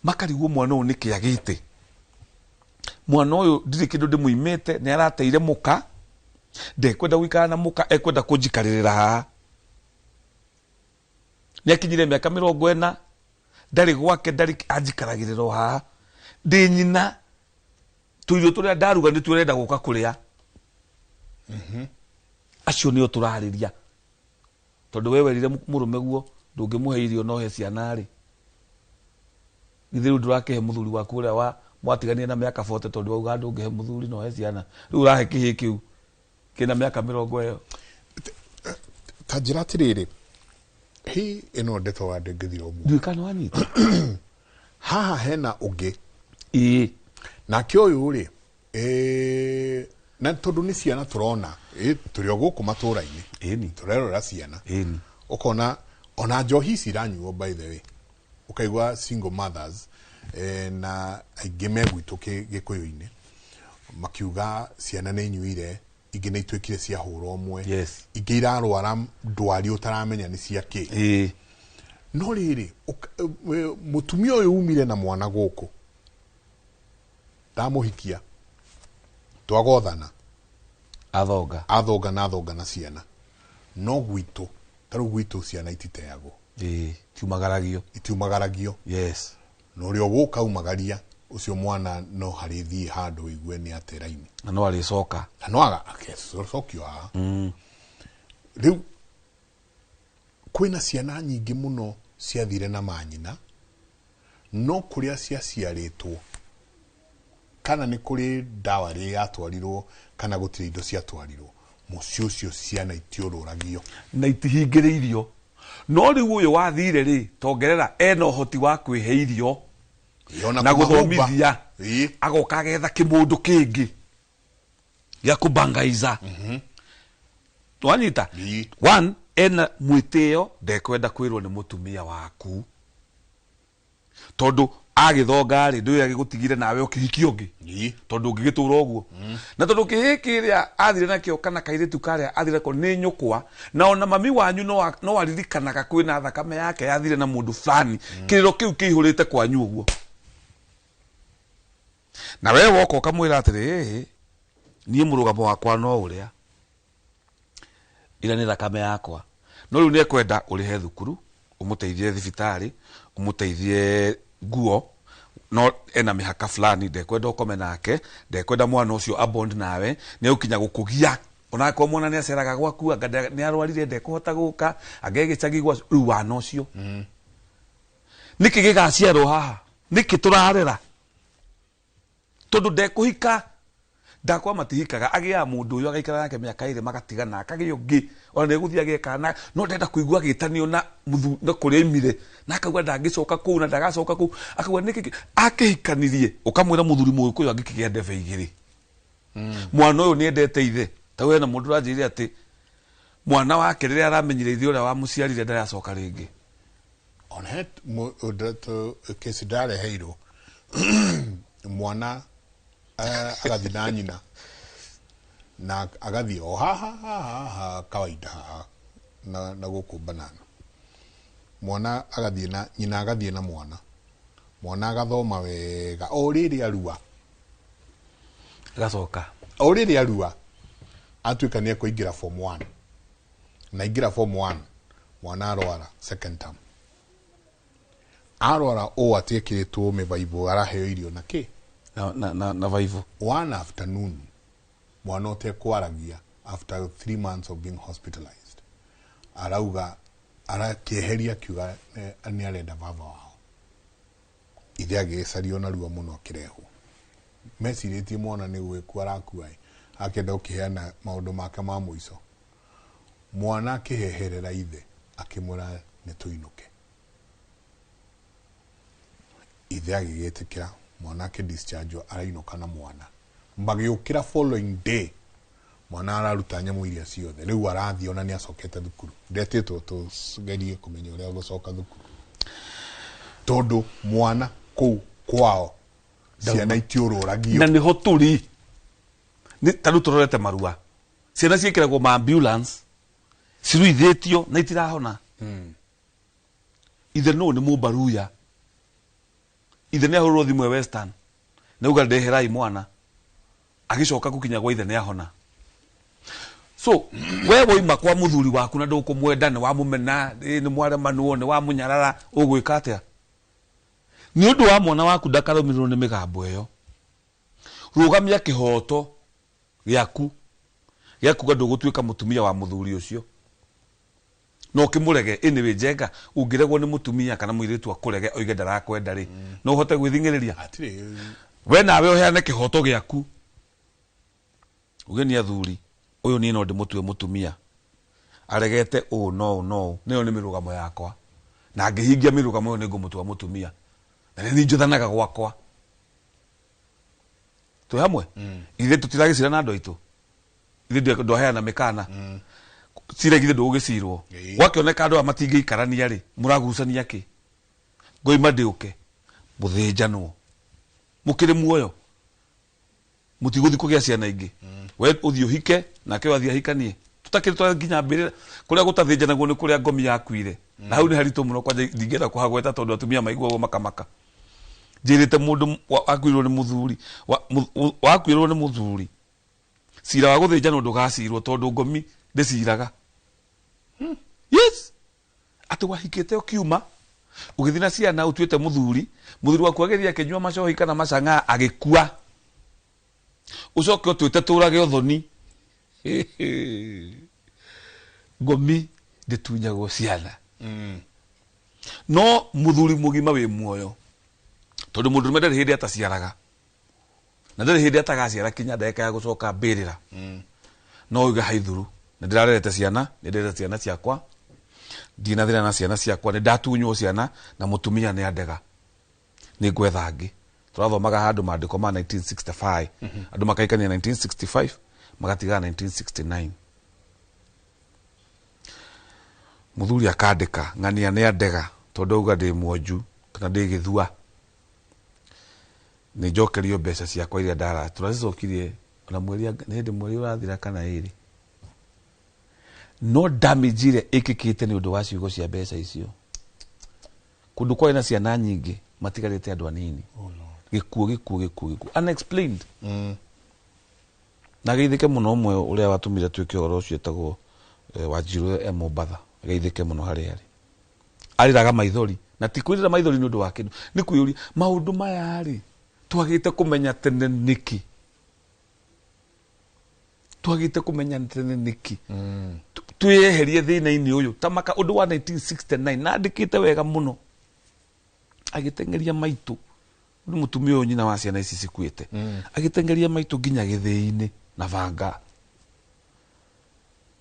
makarigwo mwana ũyũ nĩkĩ agĩte. Mwana ũyũ ndirĩ kĩndũ ndĩmũimĩte, nĩ arateire mũka, ndekwenda gũikara na mũka, ekwenda kũnjikarĩrĩra haha. Nĩ akinyire mĩaka 40, ndarĩ gwake, ndarĩ anjikaragĩrĩra o haha. Ndĩ nyina, tũirio tũrĩa ndaruga nĩ tũrenda gũka kũrĩa. Acio nĩo tũrarĩria. Tondũ we werire mũrũme guo ndũngĩmũhe irio no he ciana rĩ. Githĩ rĩu ndũrakĩhe mũthuri waku ũrĩa wa mwatiganire na mĩaka 40 tondũ wauga ndũngĩhe mũthuri no he ciana. Rĩu ũrahe kĩhĩ kĩu kĩna mĩaka 20 ĩyo. Ta njĩra atĩrĩrĩ, hi ĩno ndeto wa ndĩngĩthira ũmũthĩ. Ndiũĩ kana wanyita. Haha hena ũngĩ. Ĩĩ. Nake ũyũ rĩ, na tondũ nĩ ciana tũrona, tũrĩ o gũkũ matũũra-inĩ. Ĩni. Tũrerora ciana. Ĩni. Ũkona ona njohi ici iranyuo by the way. Ũkaigua single mothers, na aingĩ me gwitũ Gĩkũyũ-inĩ makiuga ciana nĩ inyuire, ingĩ nĩ ituĩkire cia hũra ũmwe. Yes. Ingĩ irarwara ndwari ũtaramenya nĩ cia kĩ. Ĩĩ. No rĩrĩ, mũtumia ũyũ umire na mwana gũkũ, ndamũhikia, twagothana. Athonga. Athonga na athonga na ciana. No gwitũ, ta rĩu gwitũ ciana ititeagwo. Ĩĩ, itiumagaragio. Itiumagaragio. Yes. Na ũrĩa ũgũka aumagaria, ũcio mwana no harĩthiĩ handũ ũigue nĩ ateraini. Na no arĩcoka. Na no agacokio haha. Rĩu kwĩna ciana nyingĩ mũno ciathire na manyina, no kũrĩa ciaciarĩtwo, kana nĩ kũrĩ ndawa rĩ yatwarirwo, kana gũtirĩ indo ciatwarirwo, mũciĩ ũcio ciana itiũrũragio. Na itihingĩrĩirio. No rĩu ũyũ wathire rĩ, tongerera ena ũhoti wa kwĩhe irio Ona na kũmahumba. gũthomithia. Agoka agetha kĩmũndũ kĩngĩ gĩa kũbangaiza. Twanyita? One, ena mwĩtĩo, ndekwenda kwĩrwo nĩ mũtumia waku. Tondũ agĩthonga rĩ, ndũĩ agĩgũtigire nawe ũkĩhikia ũngĩ. Tondũ ũngĩgĩtũra ũguo. Na tondũ kĩhĩ kĩrĩa athire nakĩo kana kairĩtu karĩa athire nako nĩ nyũkwa, na ona mami wanyu no aririkanaga kwĩna thakame yake yathire na mũndũ fulani. Kĩrĩro kĩu kĩihũrĩte kwanyu ũguo. Na we woka ũkamwĩra atĩrĩ, niĩ mũrũgamo wakwa no ũrĩa. Ira nĩ thakame yakwa. No rĩu nĩekwenda ũrĩhe thukuru, ũmũteithie thibitarĩ, ũmũteithie nguo, no ena mĩhaka fulani, ndekwenda ũkome nake, ndekwenda mwana ũcio abond nawe, nĩegũkinya gũkũgia. Ona akorwo mwana nĩaceraga gwaku, anga nĩarwarire, ndekũhota gũka, anga e gĩcagi gwa rĩu wana ũcio. Nĩkĩ gĩgaciarwo haha? Nĩkĩ tũrarera? Tondũ ndekũhika, ndakwa matihikaga, agĩaga mũndũ ũyũ agaikara nake mĩaka 2 magatigana, akagĩa ũngĩ, ona nĩegũthiĩ agĩe kana, no ndenda kũigua agĩtanio na mũthu, na kũrĩa aimire, na akauga ndangĩcoka kũu na ndagacoka kũu, akauga nĩkĩ akĩhikanirie, ũkamwĩra mũthuri mũgĩkũyũ angĩkĩgĩa ndebe 2. Mwana ũyũ nĩendete ithe. Ta we na mũndũ ũranjĩrire atĩ mwana wake rĩrĩa aramenyire ithe ũrĩa wamũciarire ndaracoka rĩngĩ. Ona he kesi ndareheirwo, mwana agathiĩ na nyina, na agathiĩ o haha, haha, haha, kawaida haha, na gũkũ banana. Mwana agathiĩ na nyina, agathiĩ na mwana. Mwana agathoma wega, o rĩrĩ arua. Agacoka. O rĩrĩ arua, atuĩka nĩ ekũingĩra form 1. Na aingĩra form 1, mwana arwara second term. Arwara ũũ atĩ ekĩrĩtwo mĩbaibũ, araheo irio na kĩ? Na baibũ. One afternoon, mwana ũtekwaragia after 3 months of being hospitalized, arauga, arakĩeheria akiuga, nĩ arenda baba wao. Ithe agĩcario narua mũno akĩrehwo. Mecirĩtie mwana nĩ gwĩkua arakua ĩ, akĩenda gũkĩheana maũndũ make ma mũico. Mwana akĩheherera ithe akĩmwĩra nĩ tũinũke. Ithe agĩgĩtĩkĩra, mwana akĩ discharge arainũka na mwana. Magĩũkĩra following day, mwana araruta nyamũ iria ciothe, rĩu arathiĩ ona nĩ acokete thukuru. Ndetĩtwo tũgerie kũmenya ũrĩa gũcoka thukuru, tondũ mwana kũu kwao ciana itiũrũragio. Na nĩho tũrĩ. Nĩ ta rĩu tũrorete marua, ciana ciĩkĩragwo ma ambulance ciruithĩtio na itirahona. Ithe nũ nĩ mũmbaruya, ithe nĩ ahũrĩrwo thimũ e Western na uga ndeherai mwana, agĩcoka gũkinya gwa ithe nĩ ahona. So we woima kwa mũthuri waku na ndũkũmwenda, nĩ wamũmena, nĩ mwaremanwo, nĩ wamũnyarara, ũgwĩka atĩa? Nĩ ũndũ wa mwana waku ndakarũmĩrĩrwo nĩ mĩgambo ĩyo, rũgamia kĩhoto gĩaku gĩa kuga ndũgũtuĩka mũtumia wa mũthuri ũcio. No ũkĩmũrege, ĩ nĩ wĩ njenga, ũngĩregwo nĩ mũtumia kana mũirĩtu akũrege oige ndarakwenda rĩ, no ũhote gwĩthing'ĩrĩria? We nawe ũheane kĩhoto gĩaku, uge nĩ athuri, ũyũ niĩ no ndĩmũtue mũtumia, aregete ũũ no ũũ no ũũ, nĩyo nĩ mĩrũgamo yakwa, na ngĩhingia mĩrũgamo ĩyo nĩngũmũtua mũtumia, na nĩ njũthanaga gwakwa. Twĩ hamwe? Ithuĩ tũtiragĩcira na andũ aitũ, ithuĩ ndwaheana mĩkana, cira githĩ ndũgũgĩcirwo. Gwakĩoneka andũ aya matingĩikarania rĩ, mũragucania kĩ? Ngoima ndĩũke mũthĩnjanwo, mũkĩrĩ muoyo, mũtigũthiĩ kũgĩa ciana ingĩ. We ũthiĩ ũhike nake ũyũ athiĩ ahikanie, tũtakĩrĩ twa nginya mbĩrĩra kũrĩa gũtathĩnjanagwo nĩ kũrĩa ngomi yakuire. Na hau nĩ haritũ mũno, kwanja ndingĩenda kũhagweta tondũ atumia maiguagwo makamaka. Njĩrĩte mũndũ wakuirwo nĩ mũthuri, wakuirwo nĩ mũthuri, cira wa gũthĩnjanwo ndũgacirwo tondũ ngomi ndĩciraga. Yes, atĩ wahikĩte ũkiuma ũgĩthiĩ na ciana ũtuĩte mũthuri, mũthuri waku agĩthiĩ akĩnyua macohi kana macang'aa agĩkua, ũcoke ũtuĩte tũrage ũthoni. Ngomi ndĩtunyagwo ciana. No mũthuri mũgima wĩ muoyo, tondũ mũndũrũme ndarĩ hĩndĩ ataciaraga, na ndarĩ hĩndĩ atagaciara kinya ndagĩka ya gũcoka mbĩrĩra. No uge haithuru, nĩ ndĩrarerete ciana, nĩ ndĩrerete ciana ciakwa, ndirĩ na thĩna na ciana ciakwa, nĩ ndatunywo ciana na mũtumia nĩ andega, nĩ ngwetha angĩ. Tũrathomaga handũ maandĩko ma 1965, andũ makaikania 1965 magatigana 1969. Mũthuri akandĩka ng'ania nĩ andega tondũ auga ndĩ mwonju kana ndĩ gĩthua, nĩ njokerio mbeca ciakwa iria ndara tũracicokirie ona mweri nĩ hĩndĩ mweri ũrathira kana ĩrĩ. No damage ĩrĩa ĩkĩkĩte nĩ ũndũ wa ciugo cia mbeca icio, kũndũ kwarĩ na ciana nyingĩ matigarĩte andũ anini. Gĩkuũ, gĩkuũ, gĩkuũ, gĩkuũ unexplained. Na geithĩke mũno ũmwe ũrĩa watũmire tuĩke ũhoro ũcio etagwo Wanjirũ e Mombatha, geithĩke mũno harĩa arĩ. Arĩraga maithori, na ti kwĩrĩra maithori nĩ ũndũ wa kĩndũ, nĩ kwĩyũria maũndũ maya rĩ twagĩte kũmenya tene nĩkĩ, twagĩte kũmenya tene nĩkĩ, twĩyeherie thĩna-inĩ ũyũ. Ta maka ũndũ wa 1969 na andĩkĩte wega mũno, agĩteng'eria maitũ, nĩ mũtumia ũyũ nyina wa ciana ici cikuĩte, agĩteng'eria maitũ nginya gĩthĩi-inĩ na banga,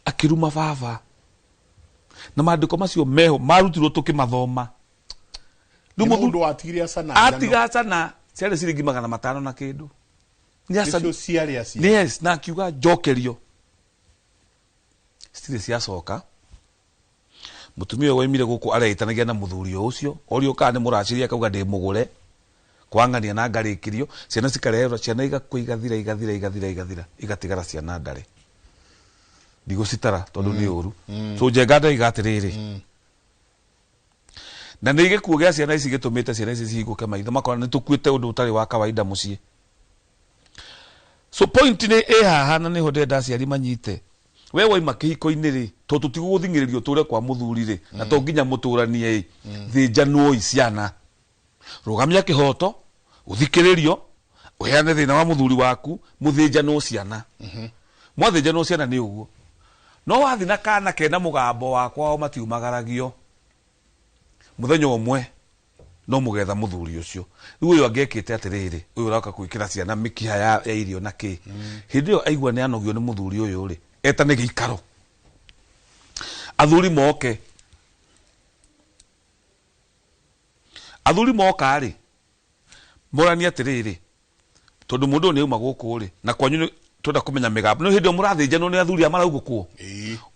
akĩruma baba, na maandĩko macio meho marutirwo tũkĩmathoma. Rĩu mũndũ watigire acana njano. Atiga acana ciarĩ ciringi 500 na kĩndũ. Nĩ acana. Nĩcio ciarĩ aciari. Yes, na akiuga njokerio. Citirĩ ciacoka. Mũtumia ũyũ waimire gũkũ areĩtanagia na mũthuri o ũcio, orio kana nĩ mũraciria akauga ndĩ mũgũre, kwang'ania na ngarĩkĩrio, ciana cikarehwo, ciana igakua igathira, igathira, igathira, igathira, igatigara ciana ndare. Ndigũcitara tondũ nĩ ũru. So njenga ndaiga atĩrĩrĩ, na nĩ gĩkuũ gĩa ciana ici gĩtũmĩte ciana ici cihingũke maitho, makona nĩ tũkuĩte ũndũ ũtarĩ wa kawaida mũciĩ. So point nĩ ĩ haha, na nĩho ndĩrenda aciari manyite. We waima kĩhiko-inĩ rĩ, tondũ tũtigũgũthing'ĩrĩrio ũtũre kwa mũthuri rĩ, na to nginya mũtũranie ĩ, thĩnjanwoi ciana, rũgamia kĩhoto, ũthikĩrĩrio, ũheane thĩna wa mũthuri waku, mũthĩnjanwo ciana. Mwathĩnjanwo ciana nĩ ũguo. No wathiĩ na kana kena mũgambo wa kwao matiumagaragio. Mũthenya ũmwe No mũgetha mũthuri ũcio rĩu ũyũ angĩekĩte atĩrĩrĩ, ũyũ ũroka gwĩkĩra ciana mĩkiha ya irio na kĩ, hĩndĩ ĩyo aigua nĩ anogio nĩ mũthuri ũyũ rĩ, etane gĩikaro, athuri moke. Athuri moka rĩ, moranie atĩrĩrĩ, tondũ mũndũ ũyũ nĩ auma gũkũ rĩ, na kwanyu twenda kũmenya mĩgambo. No hĩndĩ ĩyo mũrathĩnjanwo nĩ athuri aya maraugũkwo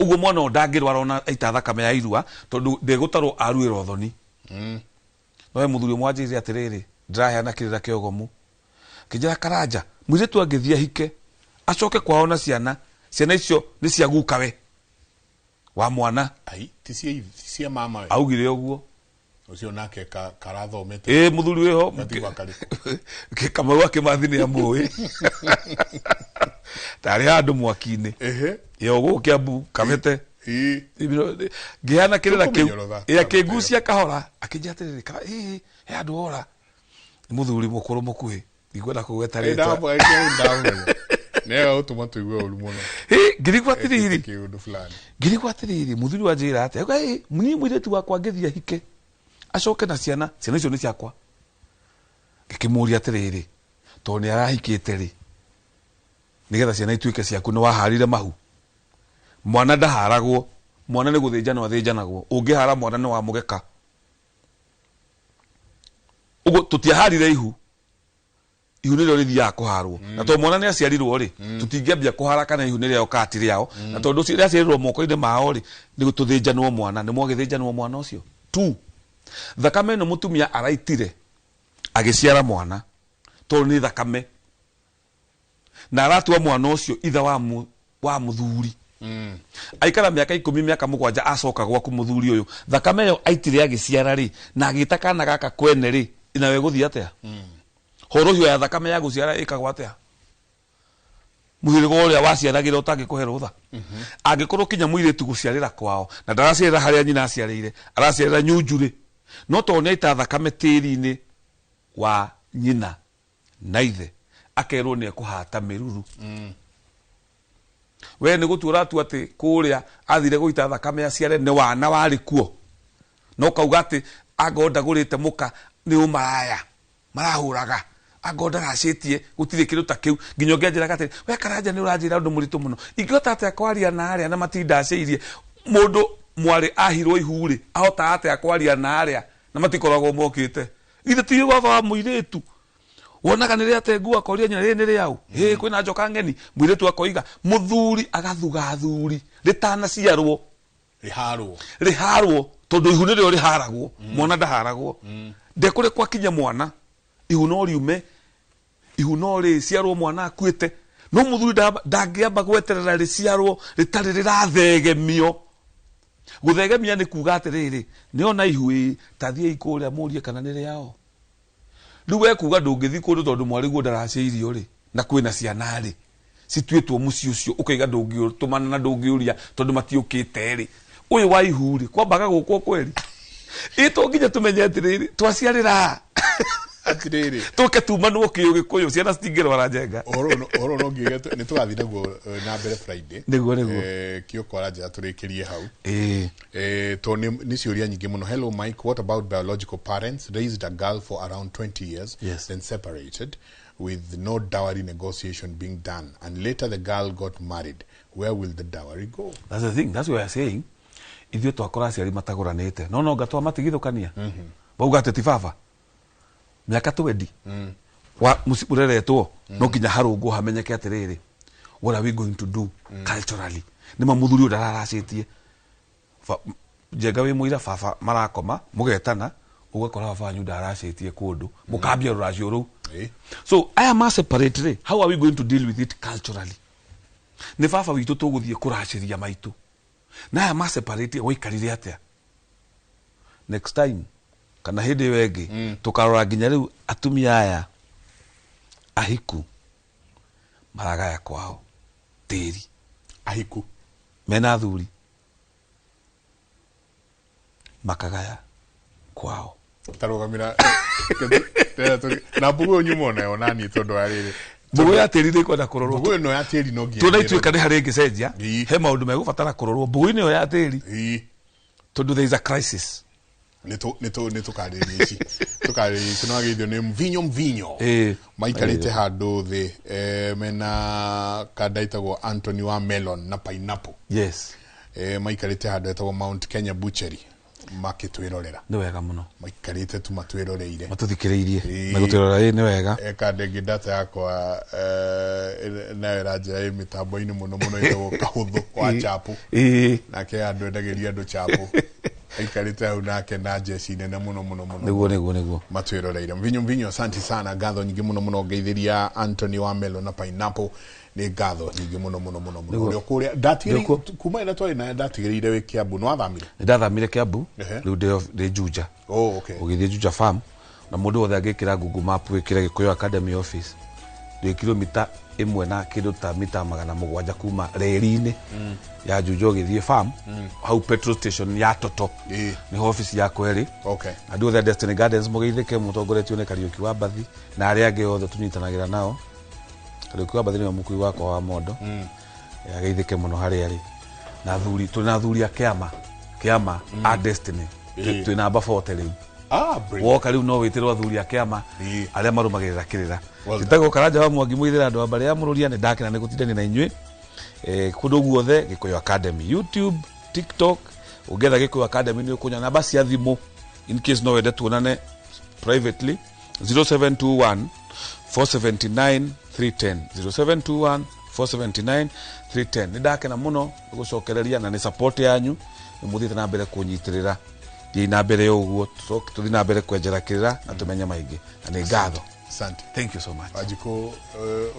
ũguo, mwana ũyũ ndangĩrwara ona aita thakame ya irua, tondũ ndegũtarwo aruĩra ũthoni. No he mũthuri ũmwe wanjĩrire atĩrĩrĩ, ndĩraheana kĩrĩra kĩogomu, kĩnjĩra Karanja, mũirĩtu angĩthiĩ ahike acoke kwao na ciana, ciana icio nĩ cia gukawe wa mwana. Ai, ti cia mama we. Augire ũguo. Ũcio nake karathomete. Ĩ, mũthuri wĩho. Gatigwa karĩkũ? Kamau akĩmathi nĩ amũĩ tarĩ handũ mwaki-inĩ yo gũkũ Kiambu Kabete, ngĩheana kĩrĩra kĩu. Tũkũmenya ũrĩa. Ĩ, akĩngucia kahora, akĩnjĩra atĩrĩrĩ, ĩ, he handũ wora nĩ mũthuri mũkũrũ mũkuhĩ, ndikwenda kũgweta rĩtwa. Nĩega gũtũma tũigue ũru mũno. Ĩ, ngĩrigwo atĩrĩrĩ, Ekĩte kĩũndũ fulani. Ngĩrigwo atĩrĩrĩ, mũthuri wa njĩra atĩa? Auga, "Ĩ, niĩ mũirĩtu wakwa angĩthiĩ ahike acoke na ciana, ciana icio nĩ ciakwa." Ngĩkĩmũria atĩrĩrĩ, tondũ nĩ arahikĩte rĩ, nĩgetha ciana ituĩke ciaku, nĩ waharire mahu? Mwana ndaharagwo, mwana nĩ gũthĩnjanwo athĩnjanagwo. Ũngĩhara mwana nĩ wamũgeka. Ũguo tũtiaharire ihu, ihu nĩrĩo rĩthiaga kũharwo, na tondũ mwana nĩ aciarirwo rĩ, tũtingĩambia kũhara kana ihu nĩ rĩao kana ti rĩao. Na tondũ ũcio rĩaciarirwo moko-inĩ mao rĩ, nĩ tũthĩnjanwo mwana, nĩ mwagĩthĩnjanwo mwana ũcio tu. Thakame ĩno mũtumia araitire agĩciara mwana, tondũ nĩ thakame, na aratua mwana ũcio ithe wa mũthuri. Aikara mĩaka 10, mĩaka 7, acoka gwaku mũthuri ũyũ, thakame ĩyo aitire agĩciara rĩ, na agĩta kana gaka kwene rĩ, nawe gũthiĩ atĩa? Horohio ya thakame ya gũciara ĩkagwo atĩa? Mũhĩrĩga ũrĩa waciaragĩra ũtangĩkũhe rũtha, angĩkorwo kinya mũirĩtu gũciarĩra kwao na ndaraciarĩra harĩa nyina aciarĩire, araciarĩra nyunjurĩ, no tondũ nĩ aita thakame tĩri-inĩ wa nyina na ithe, akerwo nĩ ekũhata mĩruru. We nĩ gũtua ũratua atĩ kũrĩa athire gũita thakame aciare nĩ wana warĩ kuo, no kauga atĩ angorwo ndagũrĩte mũka nĩ ũmaraya marahũraga, angorwo ndaracĩtie, gũtirĩ kĩndũ ta kĩu. Nginya ũngĩanjĩraga atĩ we Karanja nĩ ũranjĩra ũndũ mũritũ mũno, ingĩhota atĩa kwaria na arĩa na matindacĩirie? Mũndũ mwarĩ ahirwo ihu rĩ, ahotaga atĩa kwaria na arĩa na matikoragwo mokĩte? Ithe ti baba wa mũirĩtu wonaga nĩ rĩa tengu, akoria nyina, rĩrĩ nĩ rĩaũ? Ĩ, kwĩna njoka ng'eni. Mũirĩtu akoiga mũthuri agathuga athuri rĩtanaciarwo. Rĩharwo. Rĩharwo, tondũ ihu nĩrĩo rĩharagwo, mwana ndaharagwo. Ndekũrĩ kwakinya mwana ihu no riume, ihu no rĩciarwo mwana akuĩte, no mũthuri ndangĩamba gweterera rĩciarwo rĩtarĩ rĩrathegemio. Gũthegemia nĩ kuga atĩrĩrĩ, nĩona ihu, ĩ, tathiĩi kũrĩa mũrie kana nĩ rĩao. Rĩu we kuga ndũngĩthiĩ kũndũ tondũ mwarĩguo ndaracĩirio rĩ, na kwĩna ciana rĩ cituĩtwo mũciĩ ũcio, ũkaiga ndũngĩtũmana na ndũngĩũria tondũ matiũkĩte rĩ. Ũyũ wa ihu rĩ, kwambaga gũkwo kweri, ĩ, to nginya tũmenye atĩrĩrĩ, twaciarĩra Atĩrĩrĩ, tũke tumanwo kĩũ gĩkũyũ, ciana citingĩrwara njenga. Ũhoro ũyũ no nginya nĩ tũgathiĩ naguo na mbere Friday. Nĩguo. Kĩoko aranjĩra tũrĩkĩrie hau. Ĩĩ. Tondũ nĩ ciũria nyingĩ mũno. Hello Mike, what about biological parents raised a girl for around 20 years, then separated with no dowry negotiation being done, and later the girl got married? Where will the dowry go? That's the thing. That's what we are saying. Ithuĩ twakora aciari matagũranĩte, no nonga twamatigithũkania, bauga atĩ ti baba mĩaka 20 wa mũci ũreretwo, no nginya harũngwo hamenyeke atĩrĩrĩ, what are we going to do culturally? Nĩ ma mũthuri ũyũ ndararacĩtie. Njenga wĩ mũira, baba marakoma, mũgetana, ũgakora baba wanyu ndaracĩtie kũndũ, mũkambia rũracio rũu. So aya ma separate rĩ, how are we going to deal with it culturally? Nĩ baba witũ tũgũthiĩ kũracĩria maitũ, na aya ma separate waikarire atĩa? Next time kana hĩndĩ ĩyo ĩngĩ tũkarora nginya rĩu atumia aya ahiku maragaya kwao tĩri. Ahiku mena athuri makagaya kwao. Tarũgamĩra na mbũgũ ĩyo nyuma onayo naniĩ, tondũ wa rĩrĩ. Mbũgũ ya tĩri nĩ ĩkwenda kũrorwo. Mbũgũ ĩno ya tĩri no nginya tuona ĩrorwo. ituĩka nĩ harĩ ĩngĩcenjia, he maũndũ megũbatara kũrorwo mbũgũ-inĩ ĩyo ya tĩri, tondũ there is a crisis. Nĩ tũkarĩrĩria ici, tũkarĩrĩria ici. No ageithio nĩ mvinyo mvinyo maikarĩte handũ thĩ, mena kanda ĩtagwo Anthony wa melon na pineapple. Maikarĩte handũ hetagwo Mount Kenya Butchery makĩtwĩrorera. Nĩ wega mũno. Maikarĩte tu matwĩroreire. Matũthikĩrĩirie. Megũtwĩrorera, ĩ nĩ wega. Kanda ĩngĩ data yakwa, nayo ĩranjĩra ĩ mĩtambo-inĩ mũno mũno, ĩtagwo Kahũthũ wa chapo. Nake andũ endagĩria andũ chapo, aikarĩte hau nake na njeci nene mũno mũno mũno. Nĩguo, nĩguo, nĩguo. Matwĩroreire. Mvinyo mvinyo, asante sana, ngatho nyingĩ mũno mũno. Ngeithĩria Anthony wa melon na pineapple, nĩ ngatho nyingĩ mũno mũno mũno mũno. Nĩguo. Ũrĩa kũrĩa ndatigĩrĩire kuma ĩrĩa twarĩ naye, ndatigĩrĩire wĩ Kiambu, nĩ wathamire? Nĩ ndathamire Kiambu. Ehe. Rĩu ndĩ Juja. Oh, okay. Ũgĩthiĩ Juja Farm, na mũndũ wothe angĩkĩra Google Map, wĩkĩre Gĩkũyũ Academy office, ndĩ kilomita 1 na kĩndũ ta mita 700 kuma reri-inĩ ya Juja ũgĩthiĩ farm. Hau petrol station ya Toto nĩho office yakwa ĩrĩ. Andũ othe a Destiny Gardens mũgeithĩke, mũtongoretio nĩ Kariũki wa Mbathi na arĩa angĩ othe tũnyitanagĩra nao. Kariũki wa Mbathi nĩwe mũkui wakwa wa mondo. Ageithĩke mũno harĩa arĩ na athuri, tũrĩ na athuri a kĩama a Destiny. Twĩ namba 40 rĩu. Ah, brilliant. Woka rĩu no wĩtĩrwo athuri a kĩama arĩa marũmagĩrĩra kĩrĩra. Well done. Njĩtagwo Karanja wa Mwangi Mũithĩra, andũ a mbarĩ ya Mũrũria. Nĩ ndakena nĩ gũtindania na inyuĩ. Kũndũ guothe Gĩkũyũ Academy, YouTube, TikTok, ũngĩetha Gĩkũyũ Academy nĩ ũkũnyona. Namba cia thimũ in case no wende tuonane privately, 0721 479 310, 0721 479 310. Nĩ ndakena mũno nĩ gũcokereria na nĩ support yanyu, nĩ mũthiĩte na mbere kũnyitĩrĩra. Thiĩi na mbere ũguo, tũcoke tũthiĩ na mbere kwenjera kĩrĩra na tũmenye maingĩ, na nĩ ngatho. Asante. Thank you so much. Wanjikũ,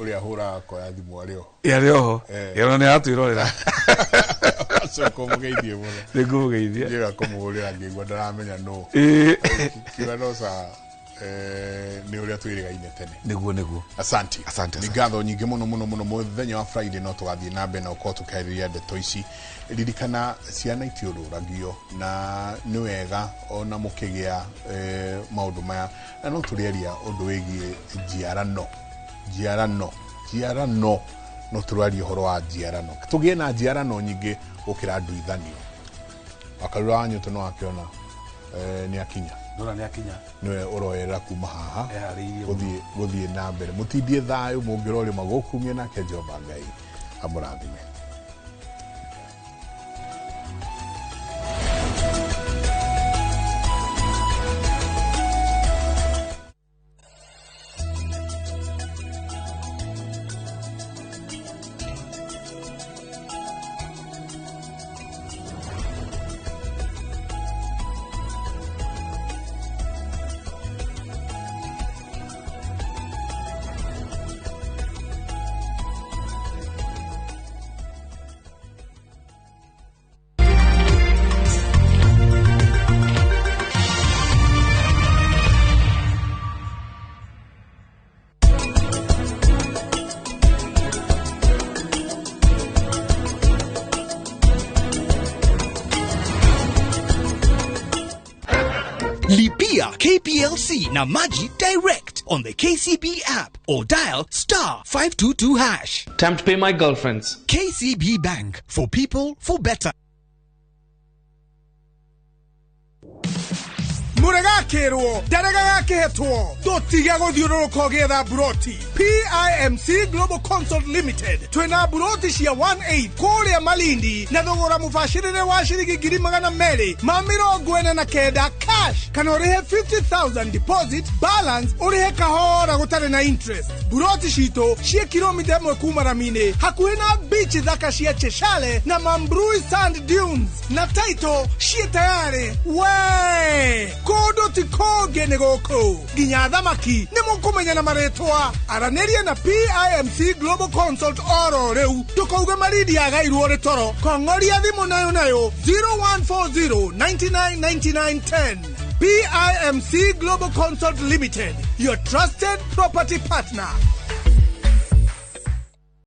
ũrĩa ahũraga koya thimũ arĩ o. Arĩ oho. Ona nĩ aratwĩrorera. Coka ũmũgeithie mũno. Nĩ ngũmũgeithia. Ndiĩga kũmũhũrĩra ngĩigua ndaramenya nũ. Kiuga no sa, nĩ ũrĩa twĩrĩgaine tene. Nĩguo, nĩguo. Asante. Asante. Nĩ ngatho nyingĩ mũno mũno mũno. Mũthenya wa Friday no tũgathiĩ na mbere na ũkorwo tũkĩarĩria ndeto ici. Ririkana, ciana itiũrũragio, na nĩ wega ona mũkĩgĩa maũndũ maya, na no tũrĩaria ũndũ wĩgiĩ njiarano, njiarano, njiarano. No tũraria ũhoro wa njiarano, tũgĩe na njiarano nyingĩ gũkĩra nduithanio. Wakarura wa Nyũtũ no akĩona, nĩ akinya. Ndona nĩ akinya. Nĩwe ũroerera kuma haha. Eharĩirie. Gũthiĩ na mbere, mũtindie thayũ, mũngĩrorĩma gũkumia nake Jehova Ngai amũrathime. Lipia KPLC na Maji direct on the KCB app or dial *522#. Time to pay my girlfriends. KCB Bank, for people, for better. Mũregakĩrwo ndarega gakĩhetwo, tũtige gũthiũrũrũka ũgĩetha mburoti. PIMC Global Consult Limited twĩna mburoti cia 18 kũrĩa Malindi na thogora mũbacĩrĩre wa ciringi 249,000 cash, kana ũrĩhe 50,000 deposit, balance ũrĩhe kahora gũtarĩ na interest. Mburoti citũ ciĩ kilomita 1 kuma rami-inĩ, hakuhĩ na beach thaka cia Cheshale na Mambrui Sand Dunes, na title ciĩ tayarĩ. We kũndũ ti kũngĩ nĩ gũkũ, nginya thamaki nĩ mũkũmenya na marĩtwa. Aranĩria na PIMC Global Consult oro rĩu, ndũkauge Malindi yagairwo rĩ toro. Kong'oria thimũ nayo nayo 0140 99 99 10. PIMC Global Consult Limited, your trusted property partner.